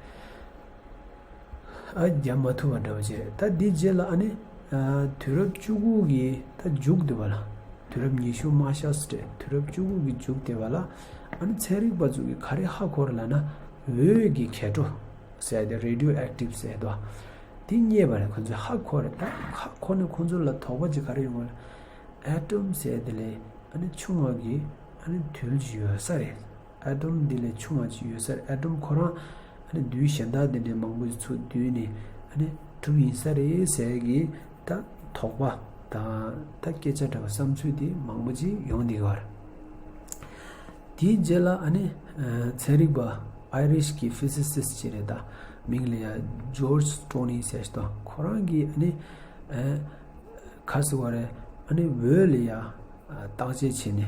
ཨ་རྒྱབ་མ་ཐུབ་པ་འདྲ་བོ་ཅིག་རེད། ད་འདི་རྗེས་ལ་ཨ་ནི་ཨ་དུས་རབས་བཅུ་དགུ་གི་ད་མཇུག་དེ་བ་ལ། དུས་རབས་ཉི་ཤུ་མ་ཤར་སྲིད་དུས་རབས་བཅུ་དགུ་གི་མཇུག་དེ་བ་ལ་ཨ་ནི་ཚན་རིག་པ་ཚོ་གིས་ག་རེ་ཧ་གོ་རེད་ལབ་ན་འོད་ཀྱི་ཁེ་དྲོ་ཟེར་ཏེ་radioactive ཟེར་དོ། འདི་རྙེད་པ་རེད། ཁོ་ཚོས་ཧ་གོ་རེད། ད་ཧ་གོ་ནས་ཁོ་ཚོ་ལ་དོགས་པ་ཅིག་ག་རེ་ཡོང་བ་རེད། atom ཟེར་དེ་ལས་ཨ་ནི་ཆུང་བ་གི་ཨ་ནི་རྡུལ་ཅིག་ཡོད་ས་རེད། atom འདི་ལས་ཆུང་བ་ཅིག་ཡོད་ས་རེད། atom ཁོ་རང་ཨ་ནི་རྡུལ་གཞན་དག་དེ་འདྲའི་མང་པོ་ཅིག་ཚུར་བསྡུས་ནས་ཨ་ནི་གྲུབ་ཡིན་ས་རེད་ཟེར་གི་ད་དོགས་པ་དང་ད་སྐད་ཆ་འདྲ་བ་བསམ་ཚུལ་དེ་མང་པོ་ཅིག་ཡོང་བསྡད་ཡོད་རེད། དེའི་རྗེས་ལ་ཨ་ནི་ཨ་ཚན་རིག་པ་Irish གི་physicist ཅིག་རེད། ད་མིང་ལ་ཡ་George Stoney ཟེར་ཞིག་དང་ཁོ་རང་གིས་ཨ་ནི་ཨ་ག་རེ་ཟེར་དགོས་རེད། ཨ་ནི་འོད་ལ་ཡ་ཨ་བརྟག་དཔྱད་བྱས་ནས་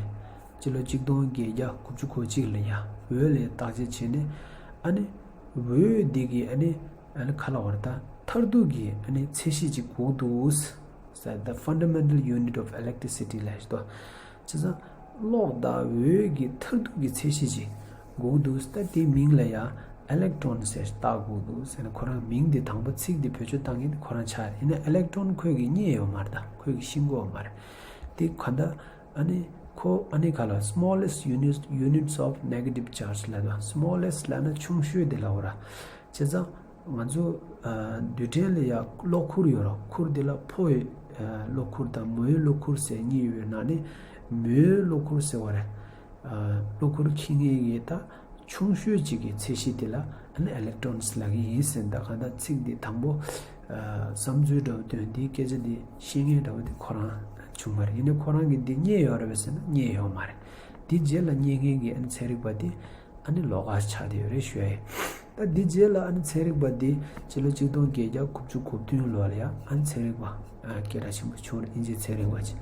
སྤྱི་ལོ་གཅིག་སྟོང་བརྒྱད་བརྒྱ་དགུ་བཅུ་གོ་གཅིག་ལ་ཡ་འོད་ལ་ཡ་བརྟག་དཔྱད་བྱས་ནས་ཨ་ནི་འོད་འདི་གི་ཨ་ནི་ཨ་ནི་ག་རེ་ལབ་དགོས་རེད། ད་མཐར་ཐུག་གི་ཨ་ནི་ཚད་གཞི་ཅིག་དགོས་འདུག་ཟེར། the fundamental unit of electricity ལབ་ཞིག་དང་། བྱས་ཙང་གློག་དང་འོད་ཀྱི་མཐར་ཐུག་གི་ཚད་གཞི་ཅིག་དགོས་འདུག། ད་དེའི་མིང་ལ་ཡང་electron ཟེར་བཏགས་དགོས་འདུག་ཟེར་ནས་ཁོ་རང་མིང་འདི་དང་པོ་ཚིག་འདི་བེད་སྤྱོད་བཏང་མཁན་དེ་ཁོ་རང་ཆགས་རེད། ཡིན་ན་electron ཁོས་ཀྱིས་རྙེད་ཡོད་མ་རེད། ད་ཁོས་ཀྱིས་ཤེས་ཀྱི་ཡོད་མ་རེད། དེ་ག་འདྲ་ཨ་ནི་ཁོ་ཨ་ནི་ག་ལ་smallest units units of negative charge ལབ་དང་། smallest ལབ་ན་ཆུང་ཤོས་དེ་ལབ་པ་རེད། བྱས་ཙང་ང་ཚོ་ཨ་རྡུལ་ཕྲན་ལ་ཡ་གློག་ཁུར་ཡོད་རེད། ཁུར་དེ་ལ་ཕོ་ཡི་ཨ་གློག་ཁུར་དང་མོ་ཡི་གློག་ཁུར་ཟེར་གཉིས་ཡོད་པའི་ནང་ནས་མོ་ཡི་གློག་ཁུར་ཟེར་བ་རེད། ཨ་གློག་ཁུར་འཁྱེར་མཁན་གྱི་ད་ཆུང་ཤོས་གཅིག་གི་ཚད་གཞི་དེ་ལ་ཨ་ནི་electrons ལབ་ཀྱི་ཡིན་ཟེར། ད་གང་ལྟར་ཚིག་འདི་དང་པོ་ཨ་བསམ་ཚུལ་འདྲ་བོ་བཏོན། འདིའི་སྐད་ཆ་འདི་བཤད་མཁན་འདྲ་བོ་དེ་ཁོ་རང་བྱུང་བ་རེད། ཡིན་ནའི་ཁོ་རང་གིས་འདི་རྙེད་ཡོད་རེད་པས་ཟེར་ན་རྙེད་ཡོད་མ་རེད། འདི་རྗེས་ལ་རྙེད་མཁན་གྱི་ཨ་ནི་ཚན་རིག་པ་དེ་ཨ་ནི་ལོགས་ཀ་ཆགས་བསྡད་ཡོད་རེད་ཞུ་ཡ་ཡིན། ད་འདི་རྗེས་ལ་ཨ་ནི་ཚན་རིག་པ་འདི་སྤྱི་ལོ་གཅིག་སྟོང་བརྒྱད་བརྒྱ་དགུ་བཅུ་གོ་བདུན་ལོ་ལ་ཡ་ཨ་ནི་ཚན་རིག་པ་ཨ་སྐད་གྲགས་ཆེན་པོ་བྱུང་རེད། དབྱིན་ཇིའི་ཚན་རིག་པ་ཅིག་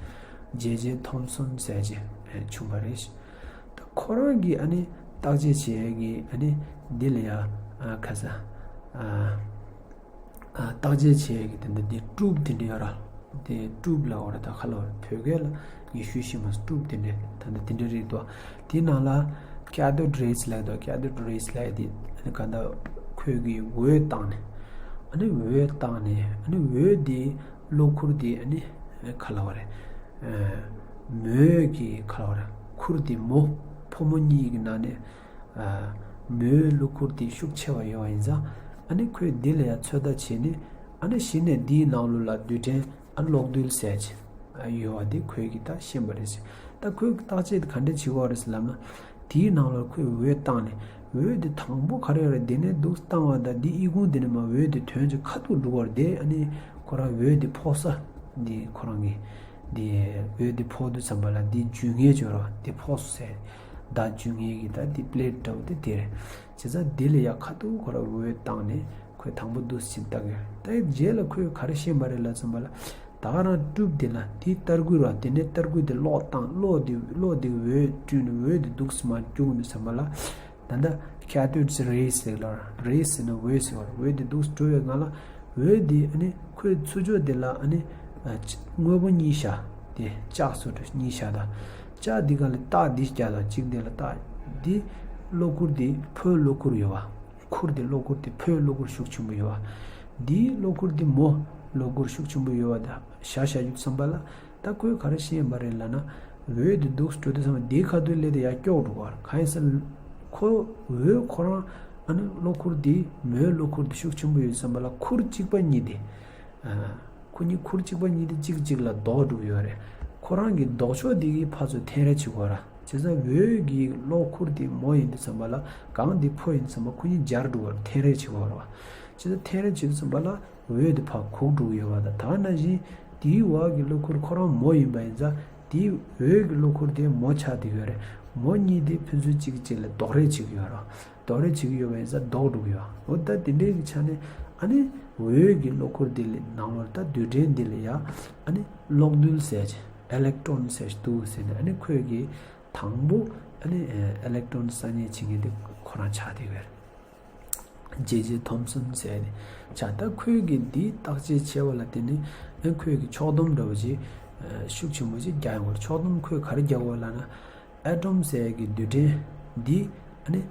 ཇེ་ཇེ་ཐོམ་སོན་ཟེར་ཅིག་ཨ་བྱུང་བ་རེད། ད་ཁོ་རང་གིས་ཨ་ནི་བརྟག་དཔྱད་བྱེད་ཡ་གི་ཨ་ནི་འདི་ལ་ཡ་ཨ་ག་ས་ཨ་ཨ་བརྟག་དཔྱད་བྱེད་ཡ་གི་དེ་འདྲ་འདི་ཊུབ་དེ་འདྲ་ཡོད་ར། དེ་ཊུབ་ལབ་པ་རེད། ད་ཁ་ལ་བོད་སྐད་ལ་ངས་ཞུས་ཤེས་མ་སོང་། ཊུབ་དེ་འདྲས་ད་ལྟ་དེ་འདྲས་རེད་འདུག་དེའི་ནང་ལ་cathode rays་ལབ་འདུག cathode rays་ལབ་དེ་ཨ་ནི་ག་ད་ཁོས་ཀྱི་འོད་བཏང་ནས། ཨ་ནི་འོད་བཏང་ནས་ཨ་ནི་འོད་དེ་གློ་ཁུར་དེ་ཨ་ནི་ག་ལབ་པ་རེད། མོའི་གི་ག་ལབ་པ་རེད། ཁུར་དེ་མོ་ཕོ་མོ་གཉིས་ཀྱི་ནང་ནས། མོའི་གློ་ཁུར་དེ་ཤུགས་ཆེ་བ་ཡོད་པ་ཡིན་ཙང་། ཨ་ནི་ཁོས་འདི་ལ་ཡང་ཚོད་ལྟ་བྱས་ནས། ཨ་ནི་གཞི་ནས་འདིའི་ནང་ལོགས་ལ་རྡུལ་ཕྲན་ཨ་གློག་རྡུལ་ཟེར་གྱི་ཡོད་པ་འདི་ཁོས་ཀྱིས་ད་ཤེས་པ་རེད་ཟེར། ད་ཁོས་བརྟག་དཔྱད་དེ་ག་འདྲ་བྱེད་དགོས་རེད་ཟེར་ལབ་ན། དེའི་ནང་ལོགས་ཁོས་འོད་བཏང་ནས། འོད་དེ་དང་པོ་ག་རེ་ཡོད་རེད། འདི་ནས་འདུག་བཏང་བ་དང་འདི་ཨི་ཁུང་དེ་ནས་མར་འོད་དེ་ཐོན་ཅིག་ཁ་ཐུག་འགྲོ་གི་རེད། དེ་ཨ་ནི་ཁོ་རང་འོད་དེ་ཕོག་ས་འདི་ཁོ་རང་གི་འདི་འོད་དེ་ཕོག་དུས་ཙམ་པ་ལ་འདི་འཇུ་ངེས་བྱོས་ར་འདི་ཕོག་སོ་ཟེར། བརྡ་འཇུ་ངེས་ཀྱི་ད་འདི་པི་ལེ་ཊི་འདྲ་བོ་དེ་དེ་རེད། བྱས་ཙང་འདི་ལ་ཡ་ཁ་ཐུག་ཁོ་ར་འོད་བཏང་ནས་ཁོས་དང་པོ་འདུག་ཕྱིན་བཏང་གི་རེད། ད་རྗེས་ལ་ཁོས་ག་རེ་ཤེས་པ་རེད་ལབ་ཙམ་པ་ལ། ད་ག་རང་ཊུབ་དེ་ལ་དེའི་ལྟར་སྐུལ་ར་དེ་ནས་ལྟར་སྐུལ་དེ་གློག་བཏང་གློག་དེ་གློག་དེ་འོད་བསྐྲུན་ནས་འོད་དེ་འདུག་སེ་མར་རྒྱུག་ནས་ཙམ་པ་ལ། ད་ལྟ་cathode rays་ཟེར་ལ་རེས་ཟེར་ན་འོད་ཟེར་བ་རེད། འོད་དེ་འདུག་སེ་འགྲོ་བའི་སྒང་ལ་འོད་དེ་ཨ་ནི་ཁོའི་ཚུར་ཕྱོགས་དེ་ལ་ཨ་ནི་ཨ་ཅི་དངོས་པོ་གཉིས་བཞག་དེ་ལྕགས་སོ་འདྲ་གཉིས་བཞག་ད་ལྕགས་དེ་སྒང་ལ་རྟགས་འདི་བརྒྱབ་ད་གཅིག་དེ་ལ་རྟགས་འདི་གློ་ཁུར་དེ་ཕོའི་གློ་ཁུར་ཡོད་བ། ཁུར་དེ་གློ་ཁུར་དེ་ཕོའི་གློ་ཁུར་ཤུགས་ཆེན་པོ་ཡོད་བ། འདིའི་གློ་ཁུར་དེ་མོ་གློ་ཁུར་ཤུགས་ཆེན་པོ་ཡོད་བ་ད་བཞག་བཞག་ཡོད་བསམ་པ་ལ། ད་ཁོས་ག་རེ་ཤེས་པ་རེད་ལབ་ན། འོད་དེ་འདུག་སེ་འགྲོ་དུས་ཙམ་པ་འདིའི་ཁ་ཐུག་སླེབས་ཏེ་ཡར་སྐྱོག་འགྲོ་གི་རེད། གང་ཡིན་ཟེར་ན། ཁོ་འོད་ཁོ་རང་ཨ་ནི་གློ་ཁུར་དེ་མོའི་གློ་ཁུར་དེ་ཤུགས་ཆེན་པོ་ཡོད་བསམ་པ་ལ་ཁུར་གཅིག་པ་གཉིས་དེ། ཨ། ཁོ་གཉིས་ཁུར་གཅིག་པ་གཉིས་དེ་གཅིག་གཅིག་ལ་ལྡོག་འགྲོ་གི་ཡོད་རེད། ཁོ་རང་གི་ལྡོག་ཕྱོགས་དེ་གིས་ཕར་ཚུར་འཐེན་རེས་བྱེད་དགོས་ར། བྱས་ཙང་འོད་ཀྱི་གློ་ཁུར་དེ་མོ་ཡིན་དུས་ཙམ་པ་ལ་གང་དེ་ཕོ་ཡིན་དུས་ཙམ་པ་ཁོ་གཉིས་སྦྱར་འགྲོ་གི་རེད། འཐེན་རེས་བྱེད་དགོས་ར། བྱས་ཙང་འཐེན་རེས་བྱེད་དུས་ཙམ་པ་ལ། འོད་དེ་ཕར་གུག་འགྲོ་གི་ཡོད་པ་དང་། ད་ནང་བཞིན་དེའི་འོག་གི་གློ་ཁུར་ཁོ་རང་མོ་ཡིན་པ་ཡིན་ཙང་། དེའི་འོད་ཀྱི་གློ་ཁུར་དེ་མོ་ཆགས་བསྡད་ཡོད་རེད། མོ་གཉིས་དེ་ཕན་ཚུན་གཅིག་གིས་གཅིག་ལ་ལྡོག་རེས་བྱེད་ཀྱི་ཡོད་རེད། ལྡོག་རེས་བྱེད་ཀྱི་ཡོད་པ་ཡིན་ཙང་ལྡོག་འགྲོ་གི་ཡོད། འོ་ད་དེ་འདྲའི་གི་ཆ་ནས་ཨ་ནི་འོད་ཀྱི་གློ་ཁུར་དེ་ལ་ནང་ལོགས་ད་རྡུལ་ཕྲན་འདི་ལ་ཡ་ཨ་ནི་གློག་རྡུལ་ཟེར་གྱི་ཨི་ལེག་ཊོན་ཟེར་གྱི་འདུག་ཟེར་ནས། ཨ་ནི་ཁོས་གི་དང་པོ་ཨ་ནི་ཨི་ལེག་ཊོན་གསར་རྙེད་བྱེད་མཁན་དེ་ཁོ་རང་ཆགས་བསྡད་ཡོད་རེད། ཇེ་ཇེ་ཐོམ་སོན་ཟེར་ནས་ཆགས། ད་ཁོས་གི་འདི་བརྟག་དཔྱད་བྱས་པ་ལ་བརྟེན་ནས་ཨ་ཁོས་གི་ཕྱོགས་བསྡོམས་འདྲ་བོ་ཅིག་ཨ་ཤུགས་ཆེན་པོ་ཅིག་རྒྱག་ཡོང་བ་རེད། ཕྱོགས་བསྡོམས་ཁོས་ག་རེ་རྒྱག་དགོས་ལབ་ན། ཨེ་ཊོམ་ཟེར་གི་རྡུལ་ཕྲན་འདི་ཨ་ནི་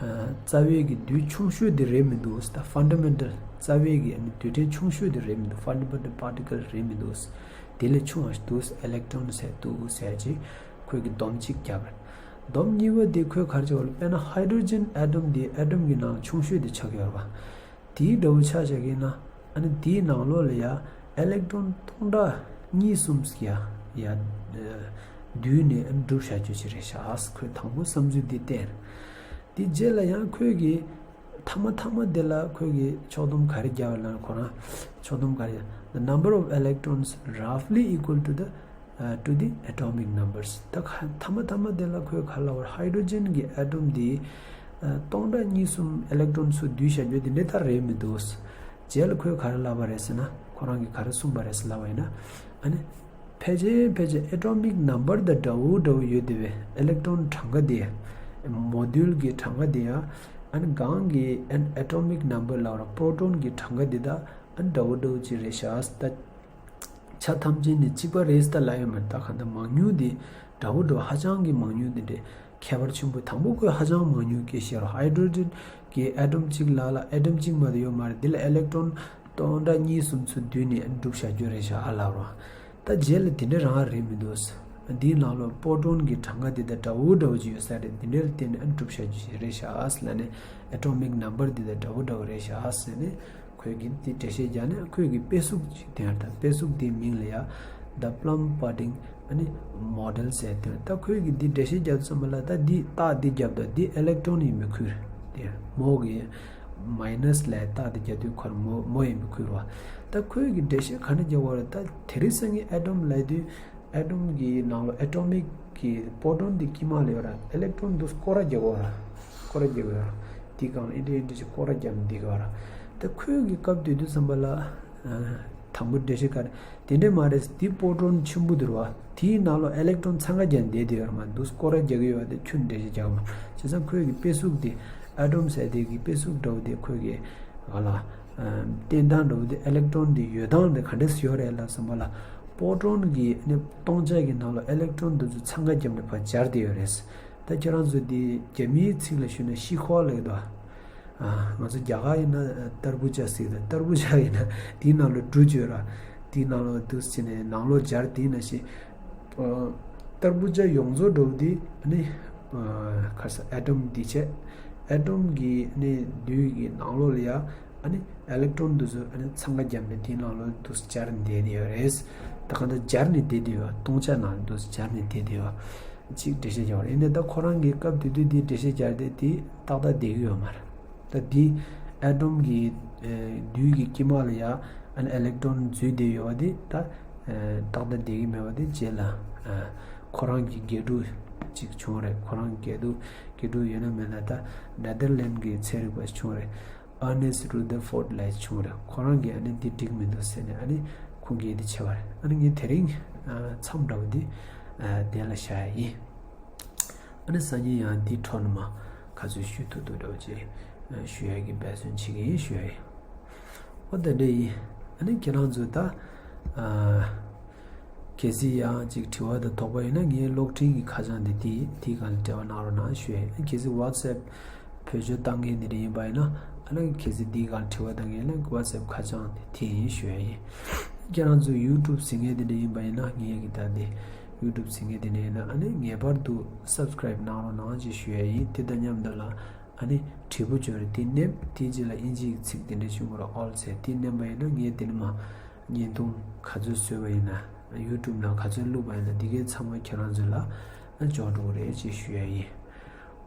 ཨ་རྩ་བའི་གི་རྡུལ་ཆུང་ཤོས་དེ་རེད་མི་འདུག་ད་ཕན་ཌ་མེན་ཊལ་རྩ་བའི་གི་ཨ་ནི་རྡུལ་ཕྲན་ཆུང་ཤོས་དེ་རེད་མི་འདུག་ཕན་ཌ་མེན་ཊལ་པར་ཊི་ཀལ་རེད་མི་འདུག་དེ་ལས་ཆུང་བ་ཞིག་འདུག་ཨི་ལེག་ཊོན་ཟེར་འདུག་ཟེར་ཅིག་ཁོས་གི་སྡོམ་གཅིག་བརྒྱབ་རེད། སྡོམ་གཉིས་པ་དེ་ཁོས་ག་རེ་བྱས་པ་ལ། དཔེར་ན་ཧའི་ཌྲོ་ཇན་ཨེ་ཊོམ་དེ་ཨེ་ཊོམ་གི་ནང་ཆུང་ཤོས་དེ་ཆགས་ཀྱི་ཡོད་རེད་པ། དེའི་འདྲ་བོ་ཆ་བཞག་གི་ཡིན་ན། ཨ་ནི་དེའི་ནང་ལོགས་ལ་ཡ་ཨི་ལེག་ཊོན་སྟོང་ཕྲག་གཉིས་གསུམ་ཞིག་ཡ་ཡ་བསྡུས་ནས་ཨ་ནི་གྲུབ་བཞག་རྒྱུ་ཅིག་རེད་ཤག་ཁོས་དང་པོ་བསམ་ཚུལ་འདི་བསྟན། དེ་རྗེས་ལ་ཡང་ཁོས་གི་མཐའ་མ་མཐའ་མ་དེ་ལ་ཁོས་གི་ཕྱོགས་བསྡོམས་ག་རེ་རྒྱག་པ་ལབ་ན། ཁོ་རང་ཕྱོགས་བསྡོམས་ག་རེ་རྒྱག The number of electrons roughly equal to the uh, to the atomic numbers. ད་ག་མཐའ་མ་མཐའ་མ་དེ་ལ་ཁོས་ག་རེ་ལབ་པ་རེད། ཧའི་ཌྲོ་ཇན་གྱི་ཨེ་ཊོམ་དེ་ཨ་སྟོང་ཕྲག་གཉིས་གསུམ་ཨི་ལེག་ཊོན་ཚུར་བསྡུས་བཞག་རྒྱུ་དེ་འདྲ་ད་རེད་མི་འདུག་རྗེས་ལ་ཁོས་ག་རེ་ལབ་པ་རེད་ཟེར་ན། ཁོ་རང་གིས་ག་རེ་གསུངས་པ་རེད་ཟེར་ལབ་པ་ཡིན་ན། ཨ་ནི་ཕལ་ཆེར་ཕལ་ཆེར་ཨེ་ཊོ་མིག་ནམ་བར་དང་འདྲ་བོ་འདྲ་བོ་ཡོད་བསྡད་པའི་ཨི་ལེག་ཊོན་གྲངས་ཀ་དེ། མོ་ལེ་ཀུལ་གྱི་གྲངས་ཀ་དེ་ཡང་ཨ་ནི་གང་གི་ཨ་ནི་ཨེ་ཊོ་མིག་ནམ་བར་ལབ་པ་ར་པྲོ་ཊོན་གྱི་གྲངས་ཀ་དེ་དང་ཨ་ནི་འདྲ་བོ་འདྲ་བོ་ཅིག་རེད་ཤག་ད་ཆ་ཐམས་ཅད་ནི་གཅིག་པ་རེད་ཟེར་ད་ལབ་ཡོད་མ་རེད། ད་གང་ལྟར་མང་ཉུང་དེ་འདྲ་བོ་འདྲ་བོ་ཧ་ཅང་གི་མང་ཉུང་དེ་འདྲས་ཁྱད་པར་ཆེན་པོ། དང་པོ་ཁོས་ཧ་ཅང་མང་ཉུང་སྐད་བཤད་རོགས། ཧའི་ཌྲོ་ཇན་གྱི་ཨེ་ཊོམ་གཅིག་ལ་ལ་ཨེ་ཊོམ་གཅིག་མ་གཏོགས་ཡོད་མ་རེད། འདི་ལ་ཨི་ལེག་ཊོན་སྟོང་ཕྲག་གཉིས་གསུམ་ཚུར་བསྡུས་ནས་གྲུབ་བཞག་རྒྱུ་རེད་ཤག་ཨ་ལབ་རོགས། ད་རྗེས་ལ་དེ་འདྲ་རང་རེད་མི་འདུག་འདིའི་ནང་ལོགས་པྲོ་ཊོན་གྱི་གྲངས་ཀ་འདི་དང་འདྲ་བོ་འདྲ་བོ་ཅིག་ཡོད་ས་རེད། འདི་འདྲ་ལ་བརྟེན་ནས་གྲུབ་བཞག་རྒྱུ་ཞིག་རེད་ཤག་ཨ་ལབ་ནས་ཨེ་ཊོ་མིག་ནམ་བར་འདི་དང་འདྲ་བོ་འདྲ་བོ་རེད་ཤག་ཨ་ཟེར་ནས། ཁོས་ཀྱིས་འདི་འགྲེལ་བཤད་རྒྱག་ནས་ཁོས་ཀྱིས་དཔེ་གཟུགས་ཅིག་སྟོན་ཡ་དང་། དཔེ་གཟུགས་འདིའི་མིང་ལ་ཡ་The Plum Pudding ཨ་ནི་Model ཟེར་སྟོན། ད་ཁོས་ཀྱིས་འདི་འགྲེལ་བཤད་རྒྱག་དུས་ཙམ་པ་ལ་ད་འདི་རྟགས་འདི་རྒྱབ་དང་འདི་ཨི་ལེག་ཊོན་ཡིན་པའི་ཁུལ་དེ་མོ་གི་མའི་ནས་ལ་རྟགས་འདི་རྒྱབ་དུས་ཁོ་རང་མོ་མོ་ཡིན་པའི་ཁུལ་རེད་པ། ད་ཁོས་ཀྱིས་འགྲེལ་བཤད་ག་འདྲ་རྒྱག་པ་རེད། ད་དེ་རིང་སང་ཉིན་ཨེ་ཊོམ་ལབ་དུས། ཨེ་ཊོམ་གྱི་ནང་ལོགས་ཨེ་ཊོ་མིག་གི་པྲོ་ཊོན་འདི་དཀྱིལ་མ་ལ་ཡོད་ར། ཨི་ལེག་ཊོན་འདི་སྐོར་ར་རྒྱག་གོ་ར། སྐོར་ར་རྒྱག་གོ་ར། དེའི་སྒང་ལ་ཨེ་འདྲ་ཨེ་འདྲ་ཞིག་སྐོར་ར་རྒྱབ་ནས་བསྡད་གོ་ར། ད་ཁོས་ཀྱི་སྐབས་དེ་དུས་ཙམ་པ་ལ། ཨ། དང་པོ་འགྲེལ་བཤད་ག་རེ། དེ་འདྲ་མ་རེད། འདི་པྲོ་ཊོན་ཆེན་པོ་འདུག་ར། དེའི་ནང་ལོགས་ཨི་ལེག་ཊོན་འཚང་ཁ་རྒྱབ་ནས་བསྡད་དེ་ཡོད་ར་མ་འདུག་སྐོར་ར་རྒྱག་གི་ཡོད་པ་དེ་ཁྱོན་འགྲེལ་བཤད་རྒྱག་མ། བྱས་ཙང་ཁོས་ཀྱི་དཔེ་གཟུགས་དེ་ཨེ་ཊོམ་ཟེར་དེ་གི་དཔེ་གཟུགས་འདྲ་བོ་དེ་ཁོས་ཀྱི་ག་ལ། བསྟན་སྟངས་འདྲ་བོ་དེ་ཨི་ལེག་ཊོན་དེ་ཡོད་སྟངས་དེ་ག་འདྲས་ཡོད་རེད་ལབ་བསམ་པ་ལ། པོ་ཊོན་གྱི་ཨ་ནི་སྟོང་ཆ་གི་ནང་ལ་ཨི་ལེག་ཊོན་དེ་ཚོ་འཚང་ཁ་བརྒྱབ་ནས་ཕར་སྦྱར་བསྡད་ཡོད་རེད། ད་ཁྱེད་རང་ཚོ་དེ་རྒྱ་མིའི་ཚིག་ལ་ཞུས་ན་ཤི་ཁོ་ལབ་ཀྱི་འདུག་ཨ། ང་ཚོ་རྒྱ་གར་ཡིན་ན་ཏར་བུ་ཇ་ཟེར་གྱི་འདུག་ཏར་བུ་ཇ་ཡིན་ན་དེའི་ནང་ལ་འབྲུ་བཅོས་ར། དེའི་ནང་ལ་འདུག་སེ་བྱས་ནས་ནང་ལོགས་སྦྱར། དེ་ནང་བཞིན་ཨ། ཏར་བུ་ཇ་ཡོངས་རྫོགས་འདྲ་བོ་དེ་ཨ་ནི་ཨ། ག་རེ་ཟེར། ཨེ་ཊོམ་དེ་བྱས། ཨེ་ཊོམ་གྱི་ཨ་ནི་རྡུལ་གྱི་ནང་ལོགས་ལ་ཡ་ཨ་ནི་ཨི་ལེག་ཊོན་དེ་ཚོ་ཨ་ནི་འཚང་ཁ་བརྒྱབ་ནས་དེའི་ནང་ལོགས་འདུག་སེ་སྦྱར་ནས་བསྡད་ཡོད་རེད། ད་གང་ལྟར་སྦྱར་ནས་བསྡད་བསྡད་ཡོད། སྟོང་ཆ་ནང་འདུག་སེ་སྦྱར་ནས་བསྡད་བསྡད་ཡོད། ཅིག་འགྲེལ་བཤད་རྒྱག་པ་རེད། ཡིན་ནའི་ད་ཁོ་རང་གི་སྐབས་དེ་དུས་དེ་འགྲེལ་བཤད་རྒྱག་དེ་དེ་ཏག་ཏག་བསྡད་ཀྱི་ཡོད་མ་རེད། ད་དེ་ཨེ་ཊོམ་གྱི་ཨ། རྡུལ་གྱི་དཀྱིལ་མ་ལ་ཡ་ཨ་ནི་ཨི་ལེག་ཊོན་འཛུལ་བསྡད་ཡོད་པ་དེ་ད་ཨ། ཏག་ཏག་བསྡད་ཀྱི་མེད་པ་དེ་རྗེས་ལ་ཨ། ཁོ་རང་གི་དགེ་ཕྲུག་ཅིག་བྱུང་རེད། ཁོ་རང་གི་དགེ་ཕྲུག་དགེ་ཕྲུག་ཡོད་ན་མེད་ན་ད་ནེ་དར་ལེན་གྱི་ཚན་རིག་པ་ཞིག་བྱུང་རེད། ཨར་ནེསཊ་རུ་དར་ཕོརྡ་ལབ་བྱུང་རེད། ཁོ་རང་གིས་ཨ་ནི་འདི་འགྲིག་མི་འདུག་ཟེར་ནས་ཨ་ནི་ཁུངས་སྐྱེལ་དེ་བྱས་པ་རེད། ཨ་ནི་ངས་དེ་རིང་ཨ། མཚམས་འདྲ་བོ་འདི་ཨ། དེ་ལ་བཞག་ཡ་ཡིན། ཨ་ནི་སང་ཉིན་ཡང་འདི་འཕྲོ་ནས་མར་ག་ཚོད་ཞུ་ཐུབ་ཐུབ་འདྲ་བོ་ཅིག་ཨ། ཞུ་ཡ་གི་འབད་བརྩོན་བྱེད་ཀྱི་ཡིན་ཞུ་ཡ་ཡིན། ཨོ་དེ་འདྲ་ཡིན། ཨ་ནི་ཁྱེད་རང་ཚོ་ད་ཨ། གལ་སྲིད་ཡང་ཅིག་དྲི་བ་དང་དོགས་པ་ཡོད་ན་ངའི་གློག་འཕྲིན་གྱི་ཁ་བྱང་དེ་དེ་དེའི་སྒང་ལ་འབྲེལ་བ་གནང་རོགས་གནང་ཞུ་ཡ་ཡིན། གལ་སྲིད་ཝ་ཊི་སི་ཨེབ་བེད་སྤྱོད་བཏང་མཁན་དེ་འདྲ་ཡིན་པ་ཡིན་ན་ཨ་ནི་གལ་སྲིད་དེའི་སྒང་ལ་དྲི་བ་གཏང་མཁན་ཡིན་ན་ཝ་ཊི་སི་ཨེབ་ཁ་བྱང་དེ་དེ་ཡིན་ཞུ་ཡ་ཡིན། ཁྱེད་རང་ཚོ་ཡུ་ཊུབ་གཟིགས་མཁན་དེ་འདྲ་ཡིན་པ་ཡིན་ན་ངའི་གི་ད་དེ་ཡུ་ཊུབ་གཟིགས་མཁན་དེ་འདྲ་ཡིན་ན་ཨ་ནི་ངེས་པར་དུ་སབ་སི་ཀ་རེབ་གནང་རོགས་གནང་ཅེས་ཞུ་ཡ་ཡིན། དེ་དང་མཉམ་དུ་ལ་ཨ་ནི་དྲིལ་བུ་འཇོག་རེ་དེ་མནན། དེའི་རྗེས་ལ་ཨིན་ཇིའི་ཚིག་དེ་འདྲ་བྱུང་བ་རེད། ཨོལ་ཟེར་དེ་མནན་པ་ཡིན་ན་ངས་དེ་ནས་མར་བརྙན་ཐུང་ག་ཚོད་བཟོས་པ་ཡིན་ན་ཡུ་ཊུབ་ནང་ག་ཚོད་བླུགས་པ་ཡིན་ན་དེ་གའི་ཚང་མ་ཁྱེད་རང་ཚོ་ལ་འབྱོར་འགྲོ་གི་རེད་ཅེས་ཞུ་ཡ་ཡིན།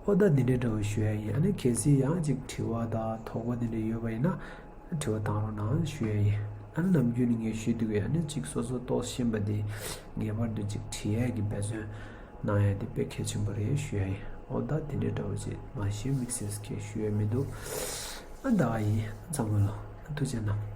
ཨོ་ད་འདི་འདྲའི་འདྲ་བོ་ཞུ་ཡ་ཡིན། ཨ་ནི་གལ་སྲིད་ཡང་ཅིག་དྲི་བ་དང་དོགས་པ་འདི་འདྲ་ཡོད་པ་ཡིན་ན་དྲི་བ་བཏང་རོགས་གནང་ཞུ་ཡ་ཡིན། ཨ་ནི་ནམ་རྒྱུན་ནས་ངས་ཞུས་འདུག་གས། ཨ་ནི་ཅིག་སོ་སོ་རྟོགས་ཤེས་པ་དེ་ངེས་པར་དུ་ཅིག་དྲི་ཡ་གི་འབད་བརྩོན་གནང་ཡ་དེ་དཔེ་གལ་ཆེན་པོ་རེད་ཞུ་ཡ་ཡིན། ཨོ་ད་དེ་འདྲའི་འདྲ་བོ་ཅིག་མ་གཞི་དམིགས་བསལ་གྱི་ཞུ་ཡ་མི་འདུག་ཨ་ད་ག་ཡིན། ཚང་མ་ལ་ཐུགས་རྗེ་གནང་།